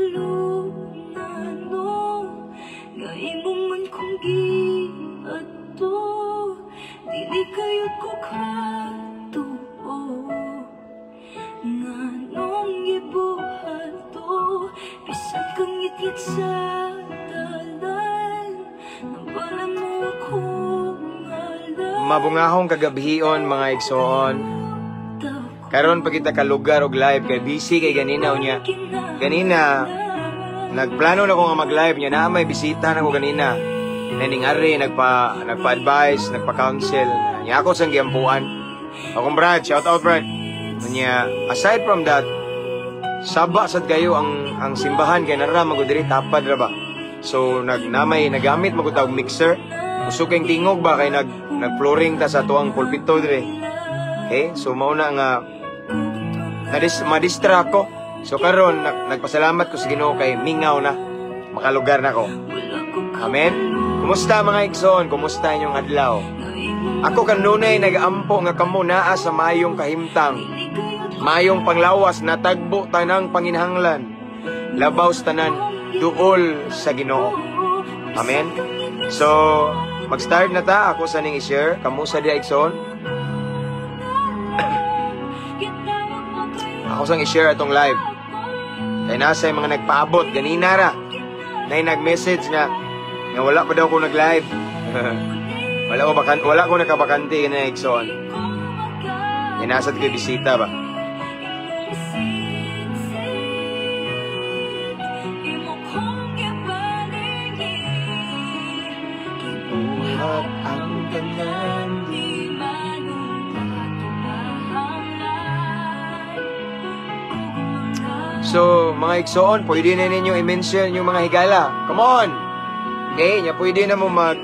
Kabalo ngano nga imo man kong giadto. Dili kayod ko katuo nganong gibuhat to. Bisan kang ngitngit sa dalan, nabalan mo akong ngalan. Mabungahong kagabhion, mga igsoon. Karon pa kita kalugar og live kay busy kay ganina unya. Ganina nagplano na ko nga mag-live niya na may bisita na ko ganina. Naning ari nagpa-advise, nagpa-counsel. Nya ako sang giampuan. Akong Brad, shout out, Brad. Nya aside from that, saba sad kayo ang simbahan kay nara magud diri, tapad ra ba. So nag namay nagamit magud og mixer. Kusog kay tingog ba kay nag-flooring ta sa tuang pulpito dire. Okay? So mao na nga madistra ako. So karon nagpasalamat ko sa Ginoo kay mingaw na makalugar na ko. Amen. Kumusta, mga igsoon? Kumusta inyong adlaw? Ako kanunay nagaampo nga kamo naa sa mayong kahimtang. Mayong panglawas, natagbo tanang panginhanglan. Labaw sa tanan, duol sa Ginoo. Amen. So, mag-start na ta. Ako sa ning i-share. Kamusta diha, igsoon? Ako sang i-share atong live. Kay nasa yung mga nagpaabot ganina ra. Nay nag-message nga nga wala pa daw ko nag-live. Wala ko nakabakante ganina, igsoon. Kay nasa ko'y bisita ba. Gibuhat ang tanan. Di man kinahanglan. So, mga igsoon, pwede na ninyo i-mention yung mga higala. Come on! Okay, nya pwede na mo mag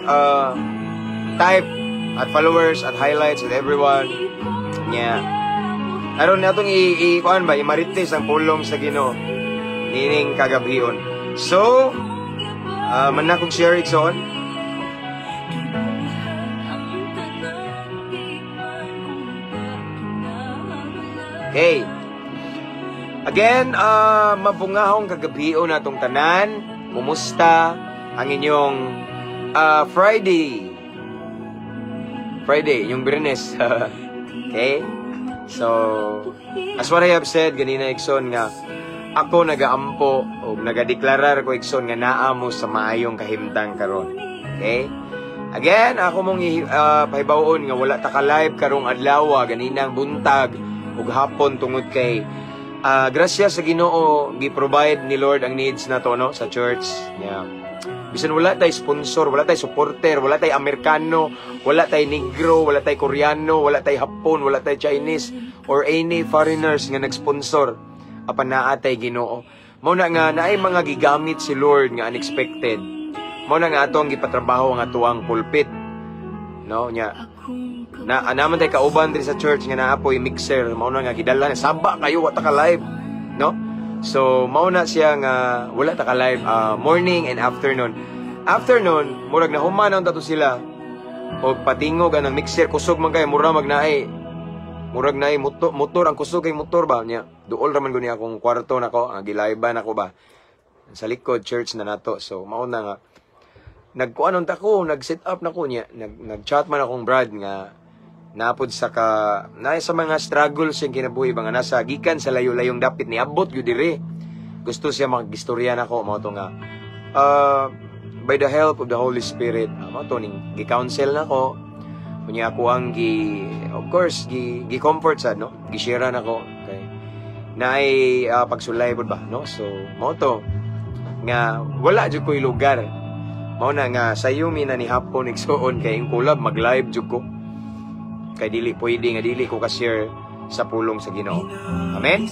type at followers, at highlights, at everyone. Nya. Aron natong i kuan ba, imarites ang pulong sa Ginoo nining kagabhion. So, man na kong share, igsoon. Ang tanan di man kinahanglan. Okay. Again, mabungahong kagabhion natong tanan. Kumusta ang inyong Friday? Friday, yung Biyernes. Okay? So, as what I have said ganina, igsoon, nga ako nagaampo o nagadeklarar ko, igsoon, nga naa mo sa maayong kahimtang karon. Okay? Again, ako mong pahibaw-on nga wala ta ka live karong adlaw, ganinang buntag ug hapon tungod kay grasya sa Ginoo, gi-provide ni Lord ang needs nato, no, sa church. Yeah. Bisan wala tay sponsor, wala tay supporter, wala tay Amerikano, wala tay Negro, wala tay Koreano, wala tay Hapon, wala tay Chinese or any foreigners nga nag-sponsor apan naa tay Ginoo. Mao na nga naay mga gigamit si Lord nga unexpected. Mao na nga ato ang gipatrabaho ang atuang pulpit. No, nya na naman tay kauban diri sa church nga naa poy mixer, mao na nga gidala na saba kayo wa ta ka live, no? So mao na siya nga wala ta ka live morning and afternoon. Afternoon, murag na human ang tato sila og patingog ang mixer, kusog man kay mura mag naay murag naay motor, motor ang kusog kay motor ba niya. Duol ra man guni akong kwarto nako, ang gilive nako ba sa likod church na nato. So mao na nga nagkuan ta ko, nag-set up na ko niya, nag-chat man akong Brad nga napod sa ka na sa mga struggles yung kinabuhi ba nga nasa gikan sa layo-layong dapit ni abot gyud dire. Gusto siya magistorya nako. Mao to nga by the help of the Holy Spirit, mao to ning gi-counsel nako. Unya ako ang gi of course gi comfort sa, no, gi-share nako kay naay pagsulay pud ba, no? So mao to nga wala jud ko'y lugar. Mao na nga sayo mi na ni hapon, igsuon, kay ing kulab mag-live jud ko kay dili pwede nga dili ko ka-share sa pulong sa Ginoo. Amen.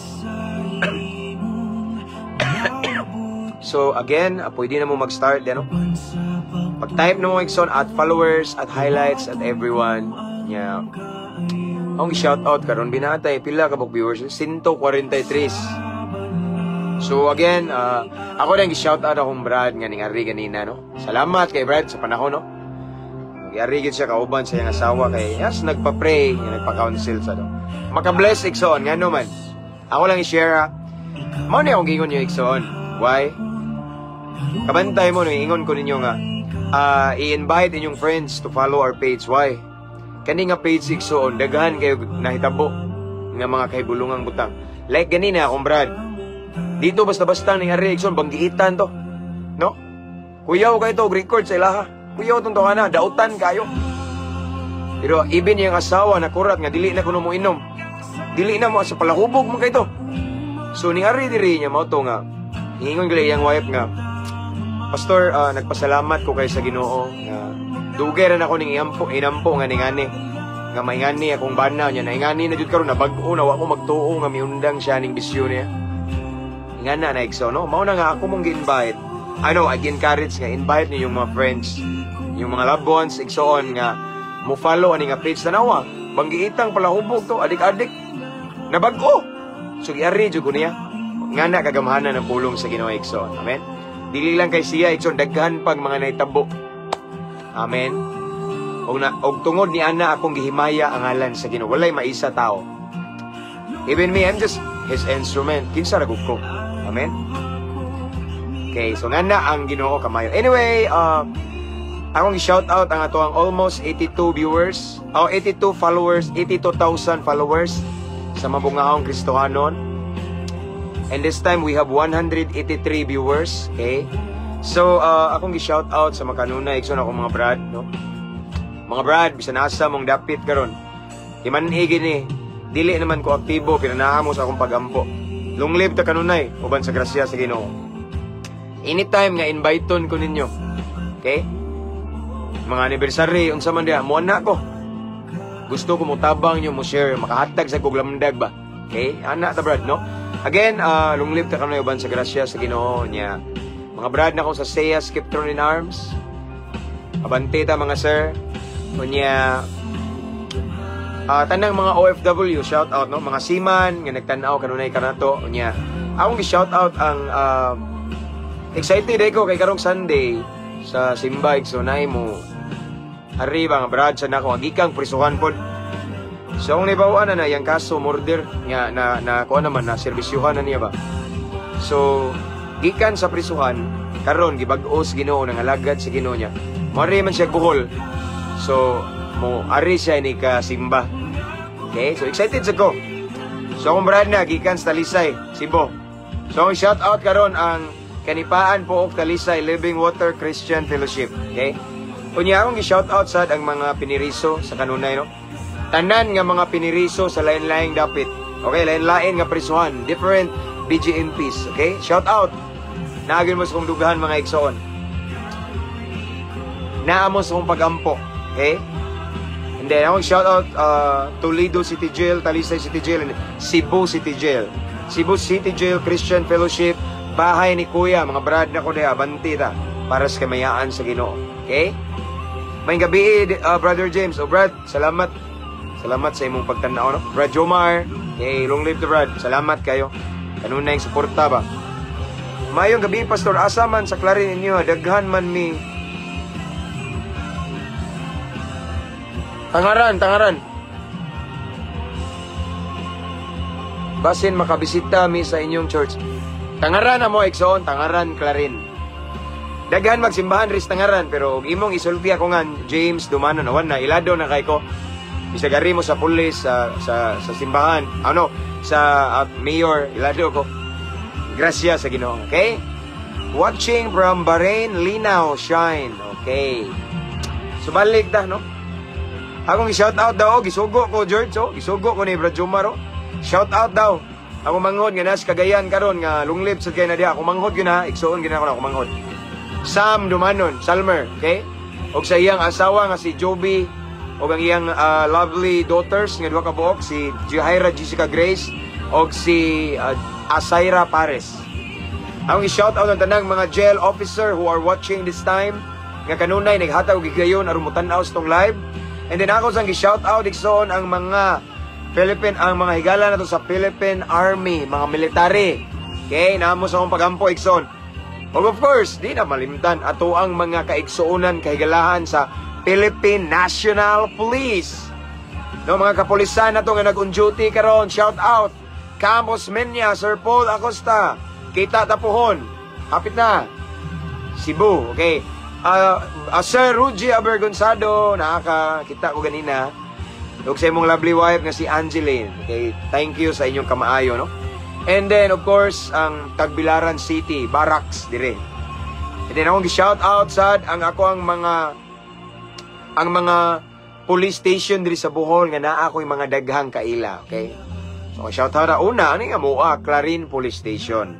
So again, pwede na mo mag-start ano? Pag-type na mo, igsoon, at followers, at highlights, at everyone. Yeah. Ang shout out karon binatay pila ka viewers? 143. So again, ako rin shout out akong Brad nga ning ari ganina, no. Salamat kay Brad sa panahon, no. Giari gid siya kauban sa iyang asawa kay yes nagpa-pray, nga nagpa-counsel sa no. Maka-bless, igsoon, ngano man. Ako lang i-share ha. Mao ni akong gingon niyo, igsoon. Why? Kabantay mo, no, ingon ko ninyo nga, i-invite inyong friends to follow our page. Why? Kani nga page, igsoon, daghan kayo nahitabo nga mga kahibulungang butang. Like ganina akong brad. Dito basta-basta ning ari, igsoon, banggiitan to. No? Kuyaw kayo to, record sa ilaha. Kuyaw tong na, dautan kayo. Pero even yung asawa na kurat nga dili na kuno mo inom. Dili na mo sa palahubog mo kay to. So ni ari diri niya mao to nga ingon gali iyang wife nga, "Pastor, nagpasalamat ko kay sa Ginoo nga dugay ra nako ning iampo inampo nga ningani nga maingani akong bana niya, naingani na jud karon, na bag-o na, wa ko magtuo nga miundang siya ning bisyo niya." Ingana na, igsoon, no? Mao na nga ako mong gi-invite. Ano, I encourage nga invite niyo yung mga friends, yung mga loved ones, igsoon, nga mo follow ani nga page. Tanawa, banggiitang palahubog to, adik-adik. Na bag-o. So giari jud ko niya. Nga na kagamhanan ng pulong sa Ginoo, igsoon. Amen. Dili lang kay siya, igsoon, daghan pag mga naitabo. Amen. Og na og tungod ni ana akong gihimaya ang ngalan sa Ginoo. Walay maisa tao. Even me, I'm just his instrument. Kinsa ra gud ko. Amen. Okay, so nga na ang Ginoo kamayo. Anyway, akong i-shout out ang ato ang almost 82 viewers, oh, 82 followers, 82,000 followers sa Mabungaong Kristohanon. And this time we have 183 viewers, okay? So, akong gi-shout out sa makanunay, igsoon, akong mga brad, no? Mga brad, bisan asa mong dapit karon. Himan-i gini, dili naman ko aktibo pero naa mo sa akong pagampo. Long live ta kanunay uban sa grasya sa Ginoo. Anytime nga inviteon ko ninyo. Okay? Mga anniversary, unsa man diha, mo na ko. Gusto ko mo tabang nyo, mo share, makahatag sa kog lamdag ba. Okay? Ana ta, brad, no? Again, long live ta kanunay uban sa grasya sa Ginoo niya. Mga brad na ko sa SEA Skiptron in Arms. Abante ta, mga sir. Unya, tanang mga OFW, shout out, no, mga seaman nga nagtan-aw kanunay kanato. Unya, akong gi-shout out ang excited ko kay karong Sunday sa Simbay, so naay mo ari ba nga brad sa nako agikang prisuhan pod. So akong nabawaan na na yang kaso murder nga na na kuan naman na serbisyuhan na niya ba. So gikan sa prisuhan karon, gibag-os Ginoo, nang alagad sa Ginoo niya. Moari man siya Bohol. So mo ari siya ni ka simba. Okay, so excited sa ko. So akong brad na gikan sa Talisay, Cebu. So ang shout out karon ang Kanipaan Pook Talisay Living Water Christian Fellowship. Okay? Unya, akong gi-shout out sad ang mga piniriso sa kanunay, no. Tanan nga mga piniriso sa lain-laing dapit. Okay, lain-lain nga prisuhan, different BGMPs, okay? Shout out. Naagin mo sa kong dugahan, mga igsoon. Naa mo sa kong pagampo. Okay? And then, akong shout out Toledo City Jail, Talisay City Jail, and Cebu City Jail. Cebu City Jail Christian Fellowship, bahay ni Kuya, mga brad na ko diha, abanti ta, para sa kamayaan sa Ginoo. Okay? May gabi, Brother James. O Brad, salamat. Salamat sa imong pagtanaw, no? Brad Jomar, okay, long live to Brad. Salamat kayo. Kanunay suporta ba? Mayong gabi, Pastor. Asa man sa Clarin inyo, daghan man mi. Tangaran, Tangaran. Basin makabisita mi sa inyong church. Tangaran amo, igsoon, Tangaran, Clarin. Daghan magsimbahan ris Tangaran, pero og imong isulti ako nga James Dumano nawan na ilado na kay ko. Bisag ari mo sa pulis sa simbahan, ano, sa mayor, ilado ko. Gracias sa Ginoo, okay? Watching from Bahrain, Linaw, Shine. Okay. So balik ta, no? Akong i-shout out daw, gisugo ko George, oh, gisugo ko ni Brad Jomar, oh. Shout out daw. Ako manghod nga nas Cagayan karon nga long live sad kay na diha. Ako manghod gyud ha, igsuon gyud ako na ako manghod. Sam Dumanon, Salmer, okay? Og sa iyang asawa nga si Joby og ang iyang lovely daughters nga duha ka buok, si Jihaira Jessica Grace og si Asaira Pares. Ang i-shout out ang tanang mga jail officer who are watching this time nga kanunay naghatag og higayon aron motan-aw sa tong live. And then ako sang gi-shout out, igsoon, ang mga Philippine, ang mga higala nato sa Philippine Army, mga military. Okay, namo sa akong pagampo, igsoon. Ug of course, di na malimtan ato ang mga kaigsuonan kahigalahan sa Philippine National Police. No, mga kapulisan nato nga nag-on duty karon, shout out. Campos Menya, Sir Paul Acosta. Kita ta puhon. Hapit na. Cebu, okay. Sir Ruji Abergonzado, nakakita ko ganina. Ug sa imong lovely wife nga si Angeline. Okay, thank you sa inyong kamaayo, no? And then, of course, ang Tagbilaran City, Barracks, dire. And then, akong shout out sad ang ako ang mga police station diri sa Bohol nga naa ko'y mga daghang kaila, okay? So, shout out na una, ani nga mua, Clarin Police Station.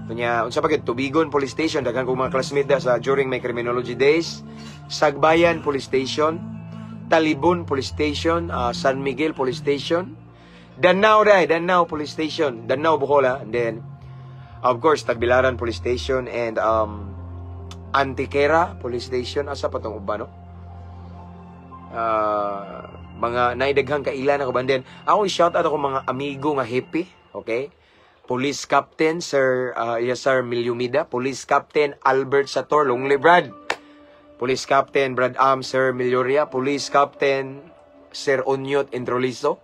Kunya, unsa pa gyud, Tubigon Police Station, daghan kong mga classmate da sa during my criminology days. Sagbayan Police Station, Talibon Police Station, San Miguel Police Station, Danao dai, Danao Police Station, Danao Bohol, ah. And then of course Tagbilaran Police Station and Antiquera Police Station. Asa pa tong uban, no? Mga naidaghang kaila na ko ba. And then ako i-shout out ako mga amigo nga happy, okay? Police Captain Sir Yasar Milyumida, Police Captain Albert Sator, Longley Brad. Police Captain Brad Am Sir Milyoria, Police Captain Sir Onyot Entroliso.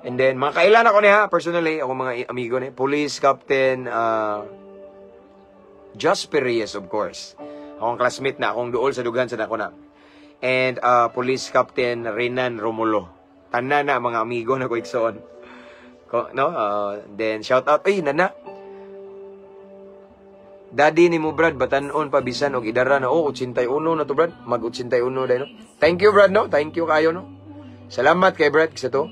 And then mga kailan ako niya personally, ako mga amigo ni Police Captain Jasper Reyes, of course. Akong classmate na akong duol sa dugan sa dako na. And Police Captain Renan Romulo. Tanan na mga amigo na ko, igsoon. Ko, no? Then shout out ay nana. Daddy ni mo, Brad, batanon pa bisan og idara na, oh, 81 na to, Brad. Mag 81 dai, no. Thank you, Brad, no. Thank you kayo, no. Salamat kay Brad sa to.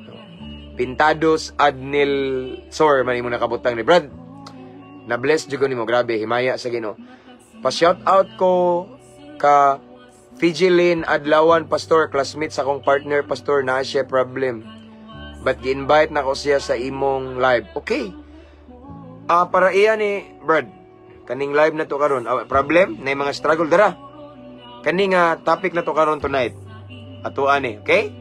Pintados Adnil Sor man imo nakabutang ni Brad. Na bless jud ko nimo, grabe himaya sa Ginoo. Pa shout out ko ka Fijilin Adlawan, pastor, classmate sa akong partner, pastor, na siya problem. But gi-invite na ko siya sa imong live. Okay. Ah, para iya ni Brad. Kaning live na to karon, problem na mga struggle dara. Kani nga topic na to karon tonight. Atuan ni, okay?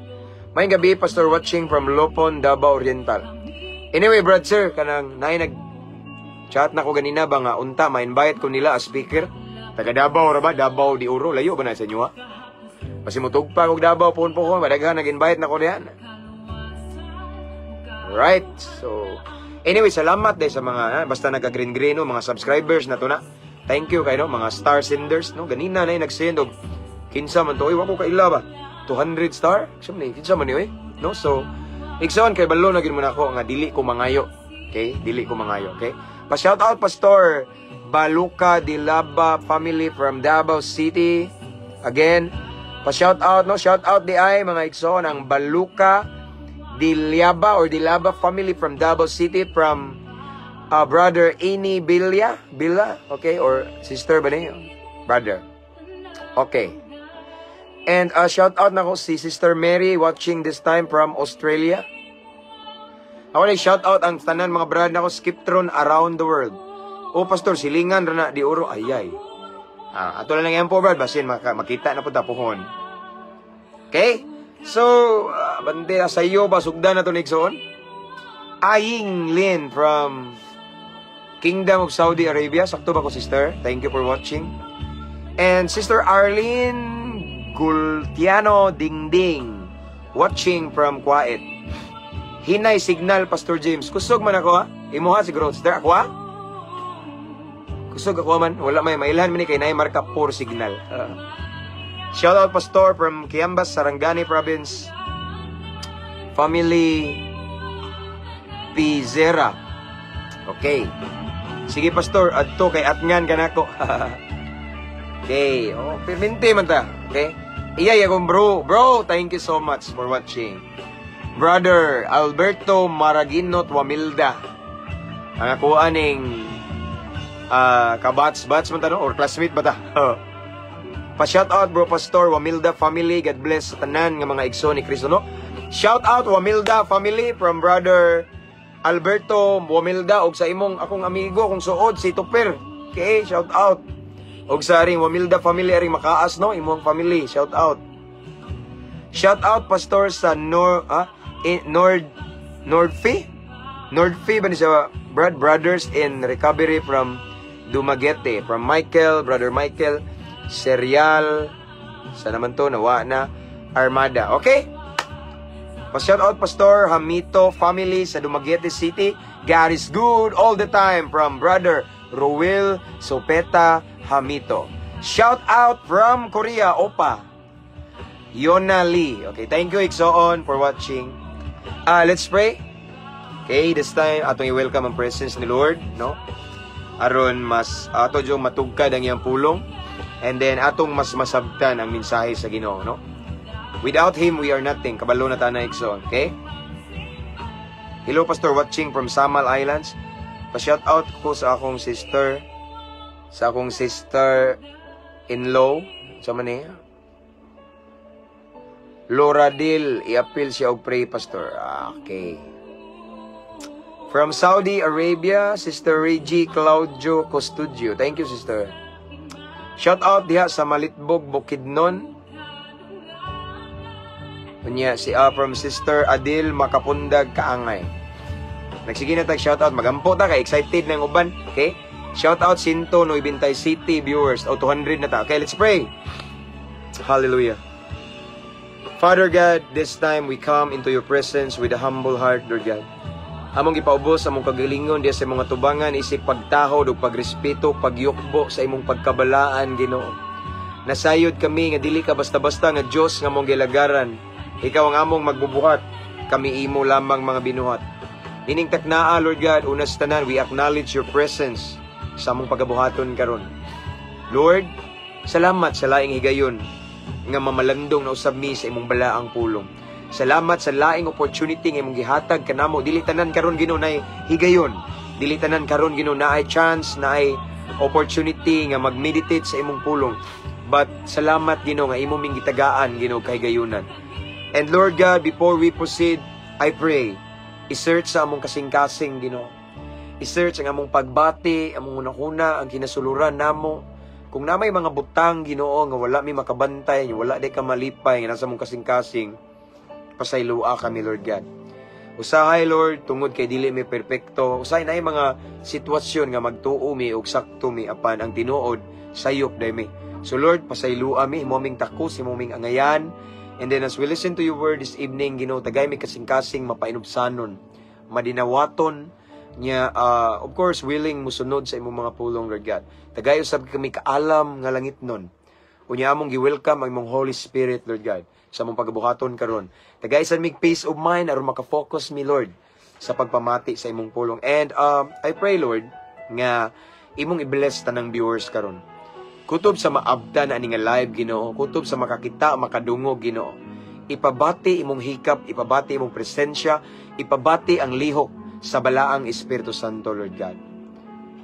May gabi, pastor, watching from Lopon, Davao Oriental. Anyway, Brad sir, kanang naay nag chat na ko ganina ba nga unta ma-invite ko nila as speaker. Taga Davao ra ba? Davao de Oro, layo ba na sa inyo ha? Basi motug pa og Davao pohon pohon, madaghan nag-invite na ko diyan. Right. So, anyway, salamat day sa mga basta nagka-green green, no, mga subscribers na to na. Thank you kay no, mga star senders, no. Ganina na nag-send og kinsa man to, oy, wa ko kaila ba. 200 star? Kinsa man ni? Kinsa man ni oy? No? So, igsoon kay balo na gid mo nako nga dili ko mangayo. Okay? Dili ko mangayo, okay? Pa shout out, Pastor, Baluka Dilaba family from Davao City. Again, pa shout out, no? Shout out di ay mga igsoon ang Baluka Dilyaba or Dilaba family from Davao City from brother Ini Bilya, Bila, okay, or sister ba niyo? Brother. Okay. And shout out na ko si Sister Mary watching this time from Australia. Ako na shout out ang tanan mga brad nako Skiptron around the world. O pastor, silingan ra na di oro ayay. Ah, ato na lang yan po, brad, basin makita na po tapuhon. Okay? So, bante sa iyo ba sugdan na to ni igsoon? Aying Lin from Kingdom of Saudi Arabia. Sakto ba ko, sister? Thank you for watching. And Sister Arlene Gultiano Dingding watching from Kuwait. Hinay signal, Pastor James. Kusog man ako ha. Imuha siguro, sister, ako ha. Kusog ako man. Wala may mailhan man ni kay naay marka poor signal. Shout out, Pastor, from Kiambas, Sarangani Province. Family Pizera. Okay. Sige, Pastor, adto kay atngan kanako. Okay. Oh, permente man ta. Okay? Iya akong bro. Bro, thank you so much for watching. Brother Alberto Maraginot Wamilda. Ang ako aning kabats-bats man ta, no? Or classmate ba ta? Pa-shout out, bro pastor, Wamilda family. God bless sa tanan nga mga igsoon ni Kristo, no. Shout out Wamilda family from brother Alberto Wamilda og sa imong akong amigo kung suod si Tuper. Okay, shout out. Og sa aring Wamilda family aring makaas, no, imong family, shout out. Shout out, pastor, sa Nor in, Nord Nordfi Nordfi ba ni sa Brad Brothers in Recovery from Dumaguete, from Michael, brother Michael Serial sa naman to nawa na Armada. Okay? Pa-shout out, Pastor, Hamito family sa Dumaguete City. God is good all the time from brother Ruel Sopeta Hamito. Shout out from Korea, Opa. Yona Lee. Okay, thank you, igsoon, for watching. Let's pray. Okay, this time atong i-welcome ang presence ni Lord, no? Aron mas ato jung matugkad ang iyang pulong and then atong mas masabtan ang mensahe sa Ginoo, no? Without Him, we are nothing. Kabalo na ta na, igsoon, okay? Hello, Pastor, watching from Samal Islands. Pa-shout out ko sa akong sister in-law sa man. Laura Dil, i-appeal siya og pray, Pastor. Ah, okay. From Saudi Arabia, Sister Reggie Claudio Custodio. Thank you, sister. Shout out diha sa Malitbog, Bukidnon. Unya, si from Sister Adil Makapundag Kaangay. Nagsige na tag shout out, magampo ta kay excited ng uban. Okay? Shout out Sinto Nuibintay City viewers. O 200 na ta. Okay, let's pray. Hallelujah. Father God, this time we come into your presence with a humble heart, Lord God. Among gipaubos among kagalingon diya sa mga tubangan isip pagtahod ug pagrespeto, pagyukbo sa imong pagkabalaan, Ginoo. Nasayod kami nga dili ka basta-basta nga Dios nga among gilagaran. Ikaw ang among magbubuhat, kami imo lamang mga binuhat. Nining taknaa, Lord God, una sa tanan, we acknowledge your presence sa among pagabuhaton karon. Lord, salamat sa laing higayon nga mamalandong na usab mi sa imong balaang pulong. Salamat sa laing opportunity nga imong gihatag kanamo. Dili tanan karon, Ginoo, nay higayon. Dili tanan karon, Ginoo, naay chance, naay opportunity nga mag-meditate sa imong pulong. But salamat, Ginoo, nga imo ming gitagaan, Ginoo, kahigayunan. And Lord God, before we proceed, I pray, i-search sa among kasing-kasing, Ginoo. I-search ang among pagbati, among hunahuna, ang kinasuluran namo. Kung naa may mga butang, Ginoo, nga wala mi makabantay, nga wala di ka malipay, nga nasa among kasing-kasing, pasaylua kami, Lord God. Usahay, Lord, tungod kay dili mi perpekto, usahay naay mga sitwasyon nga magtuo mi og sakto mi apan ang tinuod sayop day mi. So Lord, pasaylua mi, imo aming takos, imo aming angayan. And then as we listen to your word this evening, Ginoo, tagay mi kasing-kasing mapainubsanon, madinawaton niya, of course, willing musunod sa imong mga pulong, Lord God. Tagay usab kami kaalam nga langit nun. Unya among gi-welcome ang imong Holy Spirit, Lord God, sa among pagabuhaton karon. Tagay sad mig peace of mind aron maka-focus mi, Lord, sa pagpamati sa imong pulong. And I pray, Lord, nga imong i-bless tanang viewers karon. Kutob sa maabta na ani nga live, Ginoo, kutob sa makakita, makadungog, Ginoo. Ipabati imong hikap, ipabati imong presensya, ipabati ang lihok sa balaang Espiritu Santo, Lord God.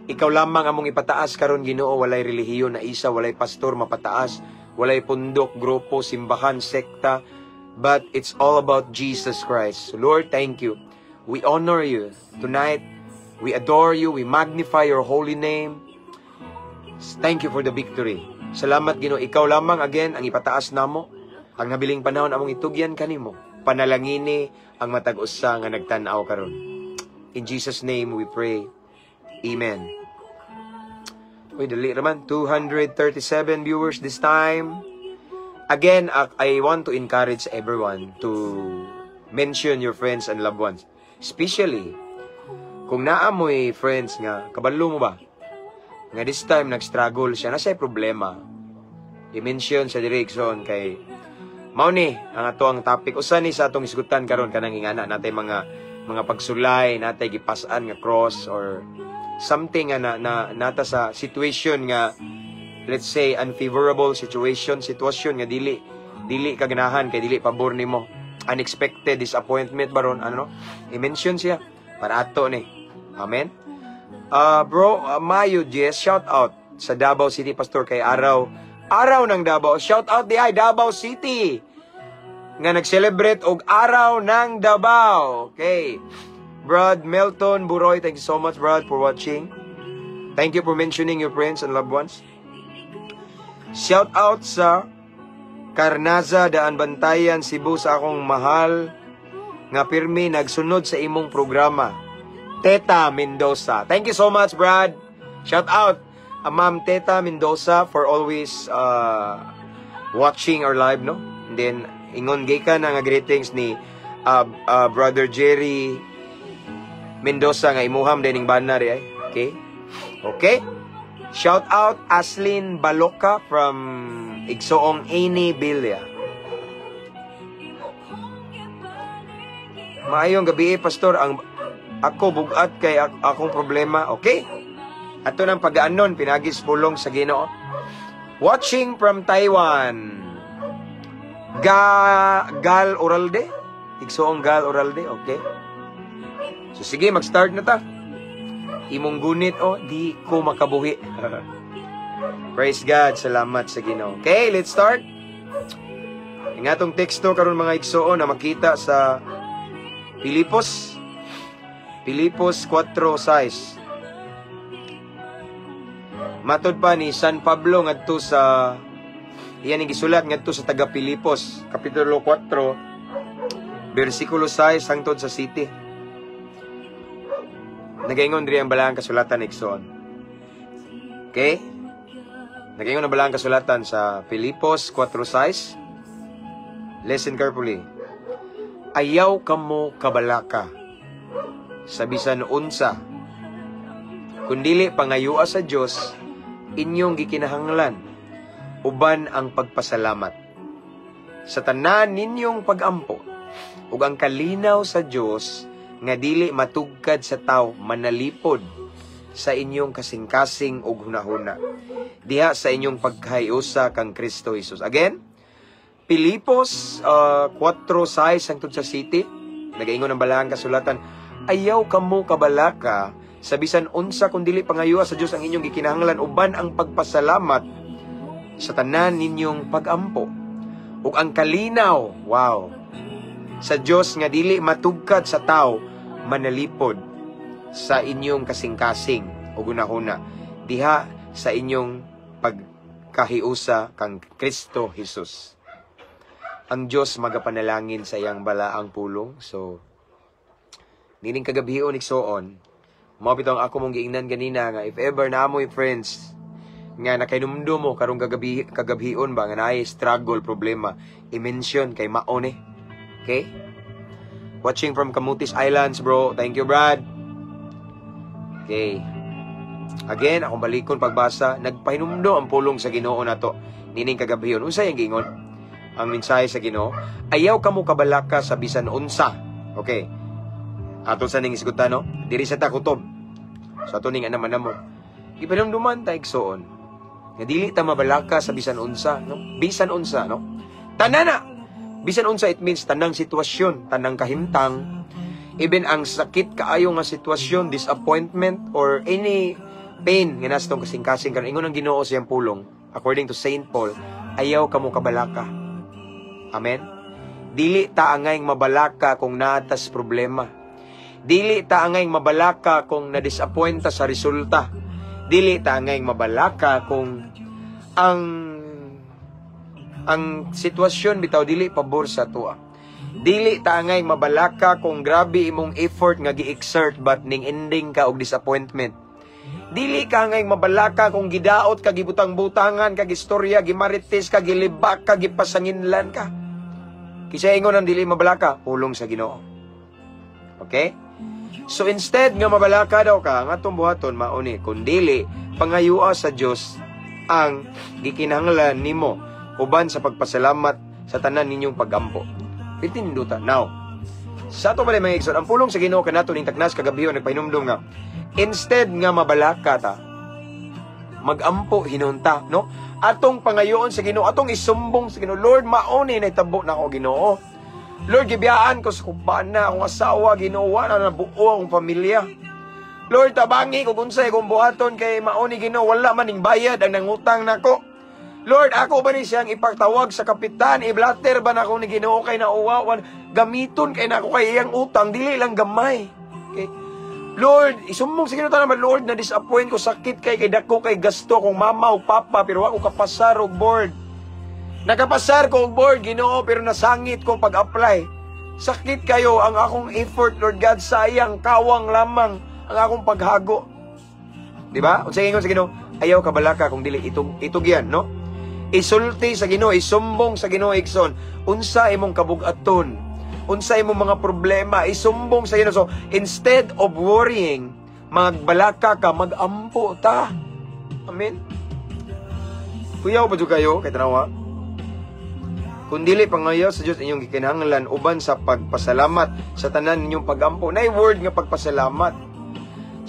Ikaw lamang among ipataas karon, Ginoo, walay relihiyon na isa, walay pastor mapataas, walay pundok, grupo, simbahan, sekta, but it's all about Jesus Christ. So, Lord, thank you. We honor you tonight. We adore you. We magnify your holy name. Thank you for the victory. Salamat, Ginoo. Ikaw lamang again ang ipataas namo. Ang nabiling panahon among itugyan kanimo. Panalangini ang matag usa nga nagtan-aw karon. In Jesus' name we pray. Amen. Uy, dali raman. 237 viewers this time. Again, I want to encourage everyone to mention your friends and loved ones. Especially, kung naa mo'y friends nga, kabalo mo ba? Nga this time, nag-struggle siya, naa siya'y problema. I-mention sa direction kay mao ni ang ato ang topic. Usa ni sa atong isgutan karon, kanang ingana natay mga pagsulay, natay gipas-an nga cross or something nga na nata sa situation nga, let's say, unfavorable situation, sitwasyon nga dili ka ganahan kay dili pabor nimo, unexpected disappointment baron ano, i-mention siya para ato ni. Amen. Bro, Mayo Jess, shout out sa Davao City, Pastor, kay araw araw ng Davao. Shout out di ay Davao City nga nag-celebrate og Araw ng Davao. Okay. Brad Melton Buroy, thank you so much, Brad, for watching. Thank you for mentioning your friends and loved ones. Shout out sa Carnaza, Daan Bantayan, Cebu, sa akong mahal nga pirmi nagsunod sa imong programa. Teta Mendoza. Thank you so much, Brad. Shout out, Ma'am Teta Mendoza, for always watching our live, no? And then, ingon gikan na nga greetings ni Brother Jerry Mendoza nga imuham dining bana ri ay. Okay? Okay? Shout out Aslin Baloka from Igsoong Amy Bilya. Maayong gabi, Pastor. Ang ako bugat kay akong problema. Okay? Ato nang pag-aanon, pinagis pulong sa Ginoo. Watching from Taiwan. Gal Oralde? Igsoong Gal Oralde, okay? So sige, mag-start na ta. Imong gunit, oh, di ko makabuhi. Praise God, salamat sa Ginoo. Okay, let's start. Ang atong teksto karon, mga igsoon, na makita sa Pilipos. Pilipos 4:6. Matod pa ni San Pablo ngadto sa iyan gisulat ngadto sa taga Pilipos, kapitulo 4, bersikulo 6 hangtod sa 7. Nagaingon diri ang balaang kasulatan, igsoon. Okay? Nagaingon ang balaang kasulatan sa Filipos 4:6. Listen carefully. "Ayaw kamo kabalaka sa bisan unsa, kundili pangayua sa Dios inyong gikinahanglan uban ang pagpasalamat sa tanan ninyong pagampo, ug ang kalinaw sa Dios nga dili matugkad sa tawo manalipod sa inyong kasing-kasing ug hunahuna diha sa inyong pagkahiusa kang Kristo Jesus." Again, Pilipos 4:6 hangtod sa 7, nagaingon ang balaang kasulatan, "Ayaw kamo kabalaka sa bisan unsa, kundili pangayua sa Dios ang inyong gikinahanglan uban ang pagpasalamat sa tanan ninyong pagampo. Ug ang kalinaw, wow, sa Dios nga dili matugkad sa tao manalipod sa inyong kasing-kasing ug hunahuna diha sa inyong pagkahiusa kang Kristo Jesus." Ang Dios magapanalangin sa iyang balaang pulong. So, nining kagabhion, igsoon, mao bitaw ang ako mong giingnan ganina nga if ever na mo'y friends nga nakainumdum mo karong kagabi, kagabhion ba, nga naay struggle, problema, i-mention kay mao ni. Okay? Watching from Camotes Islands, bro. Thank you, Brad. Okay. Again, akong balikon pagbasa, nagpahinumdo ang pulong sa Ginoo nato nining kagabhion. Unsa yang giingon? Ang mensahe sa Ginoo, "Ayaw kamo kabalaka sa bisan unsa." Okay. Ato sa ning isgutan, no? Diri sa ta kutob. So ato ning anaman mo. Gipanumduman ta, igsoon, nga dili ta mabalaka sa bisan unsa, no? Bisan unsa, no? Tanana. Bisan unsa, it means tanang sitwasyon, tanang kahimtang, even ang sakit kaayo nga sitwasyon, disappointment or any pain nga nasa atong kasing-kasing karon, ingon ang Ginoo sa iyang pulong, according to Saint Paul, ayaw kamo kabalaka. Amen. Dili ta angay mabalaka kung naa tas problema. Dili ta angay mabalaka kung na-disappoint ta sa resulta. Dili ta angay mabalaka kung ang sitwasyon bitaw dili pabor sa atoa. Dili ta angay mabalaka kung grabe imong effort nga gi-exert but ning ending ka og disappointment. Dili ka angay mabalaka kung gidaot ka, gibutang-butangan ka, gistorya, gimarites ka, gilibak ka, gipasanginlan ka. Kinsa ingon ang dili mabalaka? Pulong sa Ginoo. Okay? So instead nga mabalaka daw ka, ang atong buhaton mao ni, kundili pangayua sa Dios ang gikinahanglan nimo uban sa pagpasalamat sa tanan ninyong pagampo. Pitinduta. Now, sa ato pala, mga igsoon, ang pulong sa Ginoo kanato ning taknas kagabi nagpahinumdum nga instead nga mabalaka ta, magampo hinunta, no? Atong pangayoon sa Ginoo, atong isumbong sa Ginoo, "Lord, mao ni nahitabo nako, Ginoo. Lord, gibiyaan ko sa kubaan na akong asawa, Ginoo, na nabuo akong pamilya. Lord, tabangi ko kung unsay akong buhaton kay mao ni, Ginoo, wala man ning bayad ang nangutang nako. Lord, ako ba ni siyang ipatawag sa kapitan, i-blatter ba nako ni Ginoo kay nauwawan, gamiton kay nako kay iyang utang, dili lang gamay." Okay? Lord, isumbong sa Ginoo tanan, "Lord, na disappoint ko, sakit kay kay dako kay gasto kong mama o papa pero ako kapasar og board. Nakapasar ko og board, Ginoo, pero nasangit ko pag-apply. Sakit kayo ang akong effort, Lord God, sayang, kawang lamang ang akong paghago." Di ba? Unsa ingon sa Ginoo? Ayaw kabalaka kung dili itong itugyan, no? Isulti sa Ginoo, isumbong sa Ginoo, igsoon. Unsa imong kabugaton? Unsa imong mga problema? Isumbong sa Ginoo. So, instead of worrying, Magbalaka ka, magampo ta. Amen. Kuyaw pa jud kayo kay tanawa. Kung dili, pangayo sa Dios inyong gikinahanglan uban sa pagpasalamat sa tanan ninyong pagampo. Nay word nga pagpasalamat.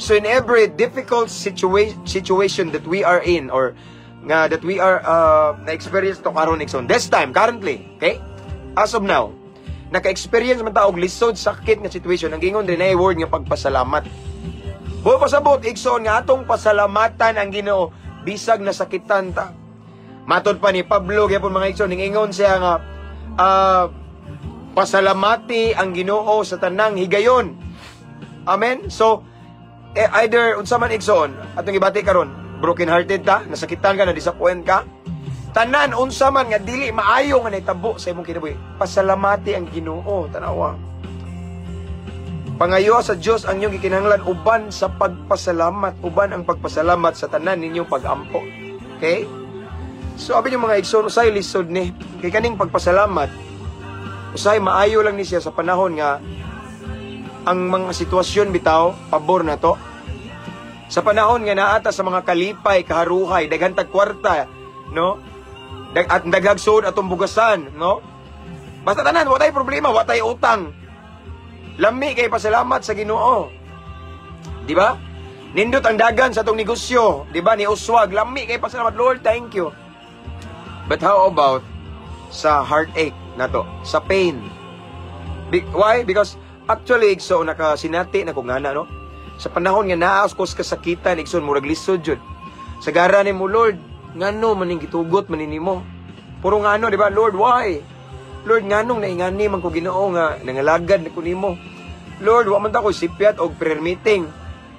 So in every difficult situation that we are in or nga that we are na-experience to karon, igsoon. This time, currently, okay? As of now, naka-experience man ta og lisod, sakit nga situation, ang gingon din ay word nga pagpasalamat. Buot pasabot, igsoon, nga atong pasalamatan ang Ginoo bisag nasakitan ta. Matod pa ni Pablo gyapon, mga igsoon, ning ingon siya nga pasalamati ang Ginoo sa tanang higayon. Amen. So either unsa man, igsoon, atong gibati karon, broken hearted ta, nasakitan ka, na disappoint ka, tanan unsa man nga dili maayo nga nahitabo sa imong kinabuhi, pasalamati ang Ginoo, tanawa. Pangayo sa Dios ang inyong gikinahanglan uban sa pagpasalamat, uban ang pagpasalamat sa tanan ninyong pagampo. Okay? So abi niyo, mga igsoon, usay lisod ni. Kay kaning pagpasalamat, usay maayo lang ni siya sa panahon nga ang mga sitwasyon bitaw pabor na to. Sa panahon nga naa ta sa mga kalipay, kaharuhay, daghan tag kwarta, no? At daghag suod atong bugasan, no? Basta tanan, wa tay problema, wa tay utang. Lami kay pasalamat sa Ginoo. Di ba? Nindot ang dagan sa atong negosyo, di ba? Ni uswag, lami kay pasalamat, "Lord, thank you." But how about sa heartache nato, sa pain? Why? Because actually, so nakasinati na ko ngana, no? Sa panahon nga naa ko sa kasakitan, igsoon, murag lisod jud. Sagara ni mo, "Lord, ngano man ning gitugot man nimo?" Puro ngano, di ba? "Lord, why? Lord, nganong naingani man ko, Ginoo, nga nangalagad na ko nimo? Lord, wa man ta ko sipyat og prayer meeting.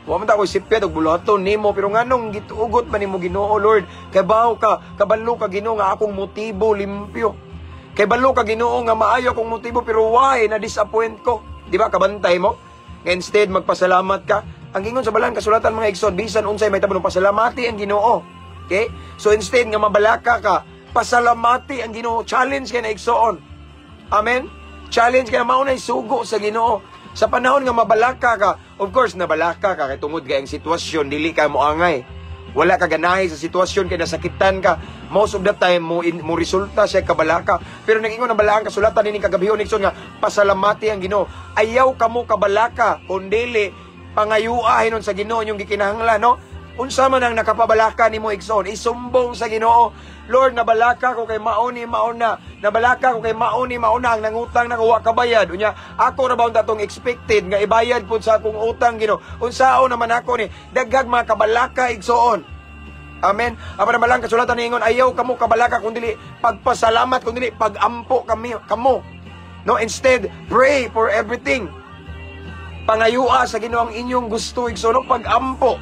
Wa man ta ko sipyat og buluhaton nimo, pero nganong gitugot man nimo, Ginoo, Lord? Kabaw ka, kabalo ka, Ginoo, nga akong motibo limpyo. Kay balo ka, Ginoo, nga maayo akong motibo, pero why na disappoint ko?" Di ba kabantay mo? Nga instead magpasalamat ka, ang ingon sa balaan kasulatan, mga igsoon, bisan unsay may tabon, pasalamati ang Ginoo. Okay? So instead nga mabalaka ka, pasalamati ang Ginoo. Challenge kay na, igsoon. Amen? Challenge kay mao nay sugo sa Ginoo. Sa panahon nga mabalaka ka, of course nabalaka ka kay tungod kay ang sitwasyon dili ka moangay. Wala ka ganahi sa sitwasyon kay nasakitan ka. Most of the time mo resulta siya kabalaka. Pero nag-ingon ang balaang kasulatan nining kagabhion, igsoon, nga pasalamati ang Ginoo. Ayaw kamo kabalaka kun dili pangayua hinon sa Ginoo yung gikinahanglan, no? Unsa man ang nakapabalaka nimo, igsoon, isumbong sa Ginoo. "Lord, nabalaka ko kay mao ni mao na. Nabalaka ko kay mao ni mao na ang nangutang na ko, wa kabayad. Unya, ako ra ba atong expected nga ibayad pud sa akong utang, Ginoo? Unsaon naman ako ni?" Daghag mga kabalaka, igsoon. Amen. Apan ang balang kasulatan niingon, ayaw kamo kabalaka kung dili pagpasalamat, kung dili pagampo kami kamo. No, instead pray for everything. Pangayua sa Ginoo ang inyong gusto, igsoon, no? Pagampo.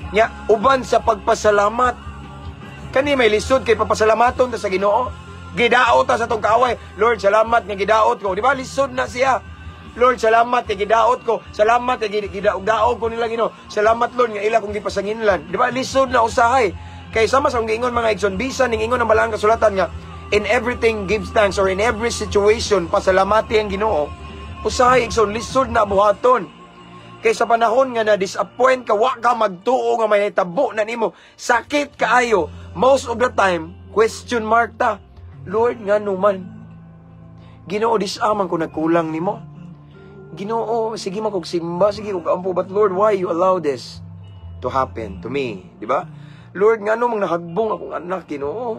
Nya uban sa pagpasalamat. Kani may lisod kay papasalamaton ta sa Ginoo. Gidaot ta sa atong kaaway. "Lord, salamat nga gidaot ko." Di ba? Lisod na siya. "Lord, salamat kay gidaot ko. Salamat kay gidaog-daog ko nila, Ginoo. Salamat, Lord, nga ila kong gipasanginlan." Di ba? Lisod na usahay. Kay sama sa akong giingon, mga igsoon, bisan ning ingon ang balaan kasulatan nga in everything gives thanks or in every situation pasalamati ang Ginoo. Usahay, igsoon, lisod na buhaton. Kay sa panahon nga na-disappoint ka, wa ka magtuo nga may nahitabo na nimo. Sakit kaayo. Most of the time, question mark ta. "Lord, ngano man? Ginoo, dis-a man ko nagkulang nimo. Ginoo, sige man kog simba, sige kog ampo, but Lord, why you allow this to happen to me?" Di ba? "Lord, ngano mang nahagbong akong anak, Ginoo?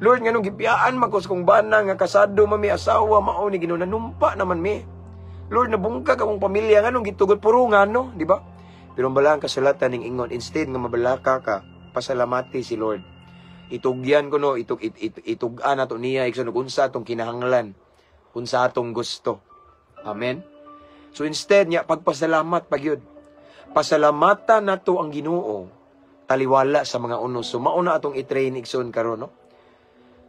Lord, nganong gibiyaan man ko sa kong bana nga kasado man mi, asawa mao ni, Ginoo, nanumpa naman mi. Lord, nabungkag akong pamilya, nganong gitugot?" Puro ngano, di ba? Pero ang balaan kasulatan ning ingon, instead nga mabalaka ka, pasalamati si Lord. Itugyan ko no, itug-an nato niya igsoon unsa atong kinahanglan, unsa atong gusto. Amen. So instead niya pagpasalamat pagyud. Pasalamatan nato ang Ginoo taliwala sa mga unos. So mao na atong i-train, igsoon, karon, no.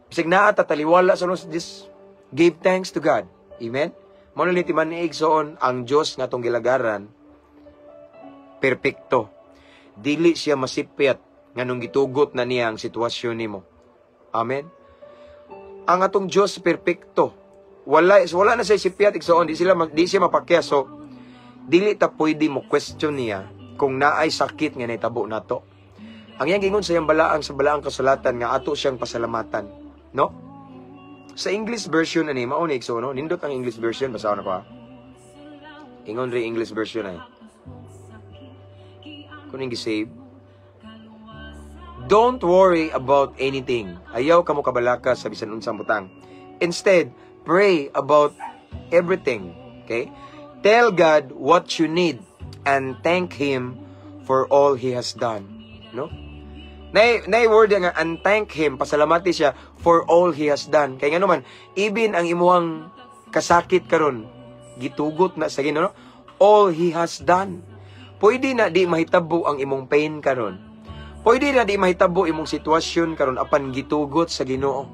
Bisag naa ta taliwala sa unos, just give thanks to God. Amen. Mao na ni timan-i, igsoon, ang Dios nga atong gilagaran perpekto. Dili siya masipyat nganong gitugot na niya ang sitwasyon nimo. Amen. Ang atong Dios perpekto. Wala na siya sipyat, igsoon, di siya mapakyas. So dili ta pwede mo question niya. Kung naay sakit nga nahitabo nato. Ang iyang gingon sa iyang balaang sa balaang kasulatan nga ato siyang pasalamatan, no? Sa English version ani mao ni, igsoon, no? Nindot ang English version, basahon ako ha. Ingon ri English version ay. Kung ing save. "Don't worry about anything." Ayaw kamo kabalaka sa bisan unsang butang. "Instead, pray about everything." Okay? "Tell God what you need and thank Him for all He has done." No? Nay word nga "and thank Him", pasalamati siya "for all He has done". Kay ngano man, even ang imuhang kasakit karon gitugot na sa Ginoo, no? "All He has done." Pwede na di mahitabo ang imong pain karon. Pwede na di mahitabo imong sitwasyon karon, apan gitugot sa Ginoo.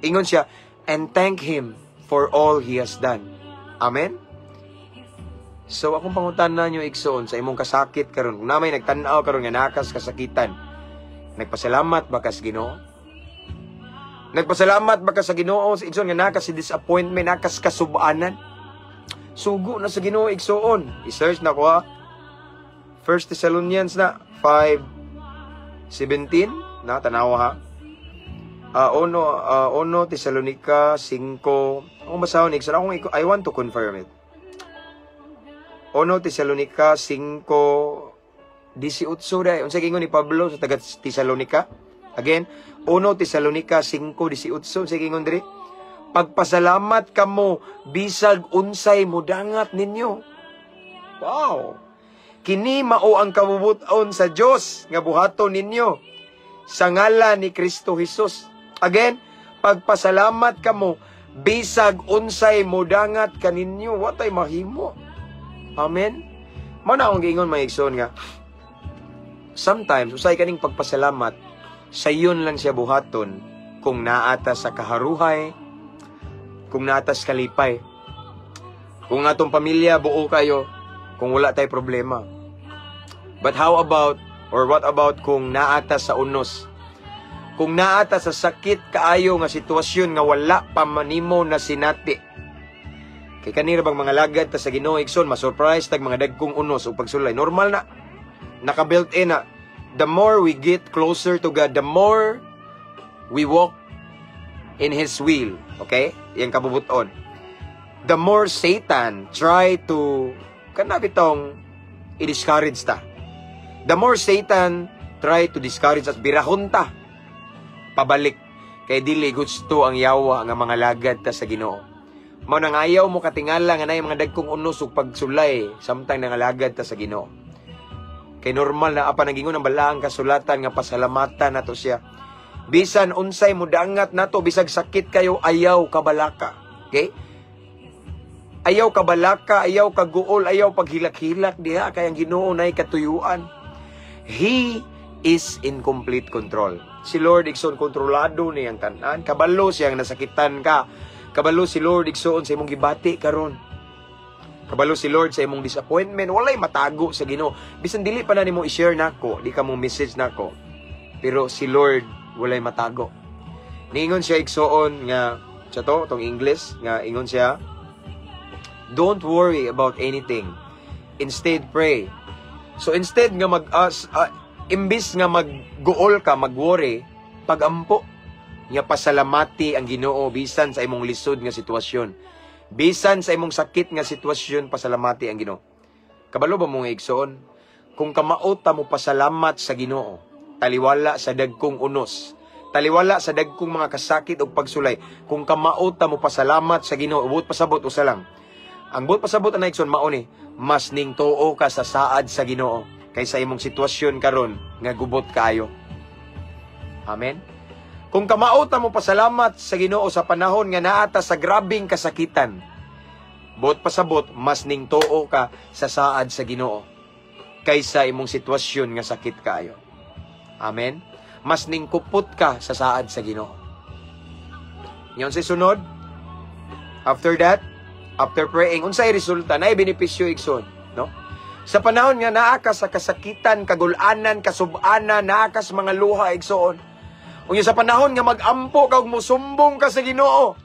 Ingon siya, "And thank Him for all He has done." Amen? So akong pangutana nyo, igsoon, sa imong kasakit karon, kung naa may nagtan-aw karon nga naa kas kasakitan, nagpasalamat ba kas Ginoo? Nagpasalamat ba ka sa Ginoo sa igsoon nga naa ka sa disappointment, naa kas kasubanan? Sugo na sa Ginoo, igsoon. I-search na ko ha. First Thessalonians na 5:17 na, tanawa ha. Uno Thessalonica 5. Akong basahon, igsoon, akong I want to confirm it. Uno Thessalonica 5:18 dai. Unsa gingon ni Pablo sa taga Thessalonica? Again, Uno Thessalonica 5:18, unsa gingon diri? "Pagpasalamat kamo bisag unsay mudangat ninyo." Wow. "Kini mao ang kabubut-on sa Dios nga buhaton ninyo sa ngalan ni Kristo Jesus." Again, pagpasalamat kamo bisag unsay mudangat kaninyo, watay mahimo. Amen. Mao na akong giingon, mga igsoon, nga sometimes usay kaning pagpasalamat sayon lang siya buhaton kung naata sa kaharuhay, kung naata sa kalipay. Kung atong pamilya buo kayo, kung wala tay problema. But how about or what about kung naata sa unos? Kung naata sa sakit kaayo nga sitwasyon nga wala pa manimo na sinati. Kay kanira bang mga lagad ta sa Ginoo, igsoon, ma-surprise tag mga dagkong unos o pagsulay. Normal na. Naka-built in na. The more we get closer to God, the more we walk in His will. Okay? Yang kabubuton. The more Satan try to kana bitong i-discourage ta. The more Satan try to discourage us, birahon ta. Pabalik. Kay dili gusto ang yawa nga mga lagad ta sa Ginoo. Mao nang ayaw mo katingala nga nay mga dagkong unos ug pagsulay samtang nangalagad ta sa Ginoo. Kay normal na, apan ang gingon ang balaang kasulatan nga pasalamatan nato siya. Bisan unsay mudangat nato, bisag sakit kayo, ayaw kabalaka. Okay? Ayaw kabalaka, ayaw kaguol, ayaw paghilak-hilak diha kay ang Ginoo nay katuyuan. He is in complete control. Si Lord, igsoon, kontrolado niyang tanan. Kabalo siyang nasakitan ka. Kabalo si Lord, igsoon, sa imong gibati karon. Kabalo si Lord sa imong disappointment. Walay matago sa Ginoo. Bisan dili pa na nimo i-share nako, di ka mo message nako. Pero si Lord walay matago. Niingon siya, igsoon, nga sa to tong English nga ingon siya, "Don't worry about anything. Instead, pray." So instead nga mag imbis nga magguol ka, magworry, pagampo nga pasalamati ang Ginoo bisan sa imong lisod nga sitwasyon. Bisan sa imong sakit nga sitwasyon, pasalamati ang Ginoo. Kabalo ba mo nga, igsoon? Kung kamao ta mo pasalamat sa Ginoo, taliwala sa dagkong unos, taliwala sa dagkong mga kasakit ug pagsulay, kung kamao ta mo pasalamat sa Ginoo, buot pasabot usa lang. Ang buot pasabot ana, igsoon, mao ni, mas ning tuo ka sa saad sa Ginoo kaysa imong sitwasyon karon nga gubot kaayo. Amen. Kung kamao ta mo pasalamat sa Ginoo sa panahon nga naa ta sa grabing kasakitan, buot pasabot mas ning tuo ka sa saad sa Ginoo kaysa imong sitwasyon nga sakit kaayo. Amen. Mas ning kupot ka sa saad sa Ginoo. Ngayon sa sunod, after that, after praying, unsay resulta? Naay benepisyo, igsoon, no? Sa panahon nga naa ka sa kasakitan, kagulanan, kasubanan, naa ka sa mga luha, igsoon. Unya sa panahon nga mag-ampo ka ug musumbong ka sa Ginoo,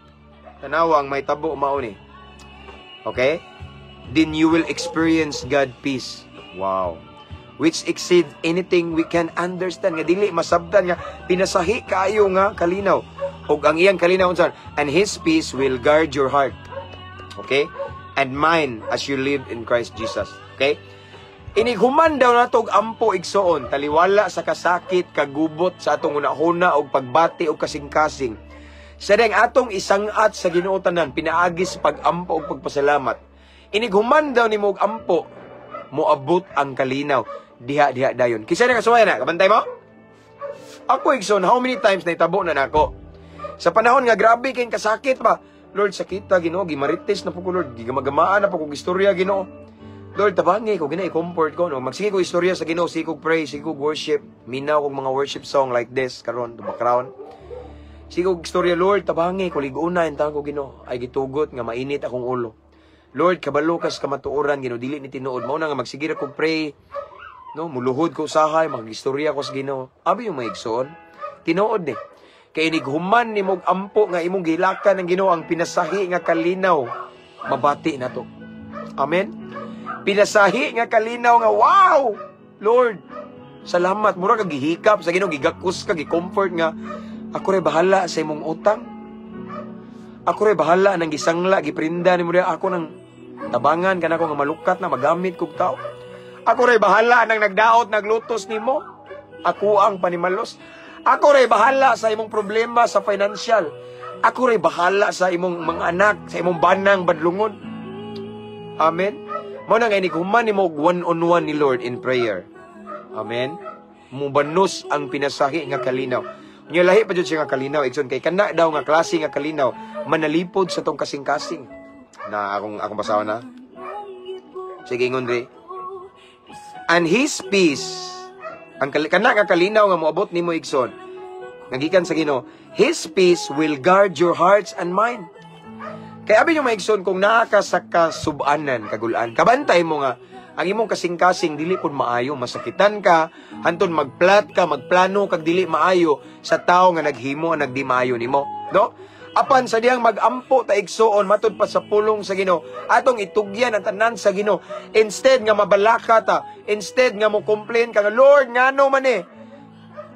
tanawa ang mahitabo mao ni. Okay? Then you will experience God peace. Wow. which exceeds anything we can understand, nga dili masabtan, nga pinasahi kaayo nga kalinaw. Ug ang iyang kalinaw unsa? And His peace will guard your heart, okay, and mind as you live in Christ Jesus. Okay, inighuman daw nato og ampo, igsuon, taliwala sa kasakit, kagubot sa atong hunahuna og pagbati og kasing-kasing, sa diyang atong isangat sa Ginoo tanan pinaagi sa pag-ampo og pagpasalamat. Inighuman daw nimo og ampo, moabot ang kalinaw diha diha dayon. Kinsa na kasuway na, kabantay mo? Ako, igsoon, how many times na itabo na nako? Sa panahon nga grabe kay kasakit ba? Lord, sakita Ginoo, gimarites na po ko, Lord, gigamagamaan na po ko istorya, Ginoo. Lord, tabangi ko, gina i-comfort ko, no. Magsige ko istorya sa Ginoo, sige ko pray, sige ko worship. Minaw kog mga worship song like this karon, the background. Sige ko istorya, Lord, tabangi ko, liguna intawn ko, Ginoo. Ay gitugot nga mainit akong ulo. Lord, kabalo kas kamatuoran, Ginoo, dili ni tinuod. Mao na nga magsige ra ko pray, no, muluhod ko usahay, magistorya ko sa Ginoo. Abi yung mga igsoon, tinuod ni. Kay inighuman nimo og ampo nga imong gihilakan ng Ginoo ang pinasahi nga kalinaw, mabati na to. Amen. Pinasahi nga kalinaw nga wow, Lord. Salamat, mura ka gihikap sa Ginoo, gigakos ka, gi-comfort nga ako ray bahala sa imong utang. Ako ray bahala nang gisangla, giprinda nimo diha, ako nang tabangan kanako nga malukat na magamit kog tao. Ako ray bahala nang nagdaot, naglutos nimo. Ako ang panimalos. Ako ray bahala sa imong problema sa financial. Ako ray bahala sa imong mga anak, sa imong banang badlungon. Amen. Mao na nga inighuman nimo og one-on-one ni Lord in prayer. Amen. Mubanos ang pinasahi nga kalinaw. Nya lahi pa jud siya nga kalinaw, igsoon, kay kana daw nga klase nga kalinaw manalipod sa tong kasing-kasing. Na akong akong basahon na. Sige, ingon diri. And His peace, ang kana nga kalinaw nga moabot nimo, igsoon, nga gikan sa Ginoo, His peace will guard your hearts and mind. Kaya abi nyo, mga igsoon, kung naa ka sa kasubanan, kagulaan, kabantay mo nga, ang imong kasing-kasing dili pud maayo, masakitan ka, hanton magplat ka, magplano kag dili maayo sa tao nga naghimo ang nagdi maayo nimo, no? Apan sa diyang magampo ta, igsuon, matud pa sa pulong sa Ginoo, atong itugyan ang tanan sa Ginoo. Instead nga mabalaka ta, instead nga mo complain ka nga, "Lord, ngano man eh?"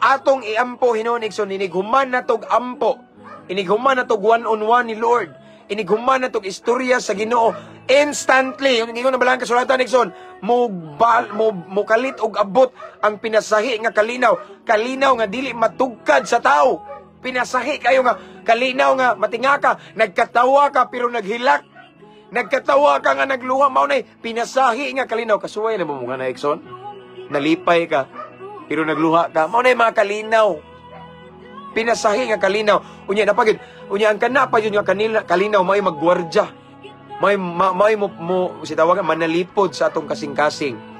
Atong iampo hinuon, igsoon, inighuman na tog ampo. Inighuman na tog one on one ni Lord. Inighuman na tog istorya sa Ginoo instantly. Yung ingon na balang kasulatan, igsoon, mo mo mokalit og abot ang pinasahi nga kalinaw, kalinaw nga dili matugkad sa tao. Pinasahi kayo nga kalinaw nga matinga ka, nagkatawa ka pero naghilak. Nagkatawa ka nga nagluha, mao nay pinasahi nga kalinaw. Kasuway na mo nga na, igsoon. Nalipay ka pero nagluha ka. Mao nay mga kalinaw. Pinasahi nga kalinaw. Unya napagid. Unya ang kana pa yun nga kanila, kalinaw may maggwardya. May ma, may mo si tawagan manalipod sa atong kasing-kasing.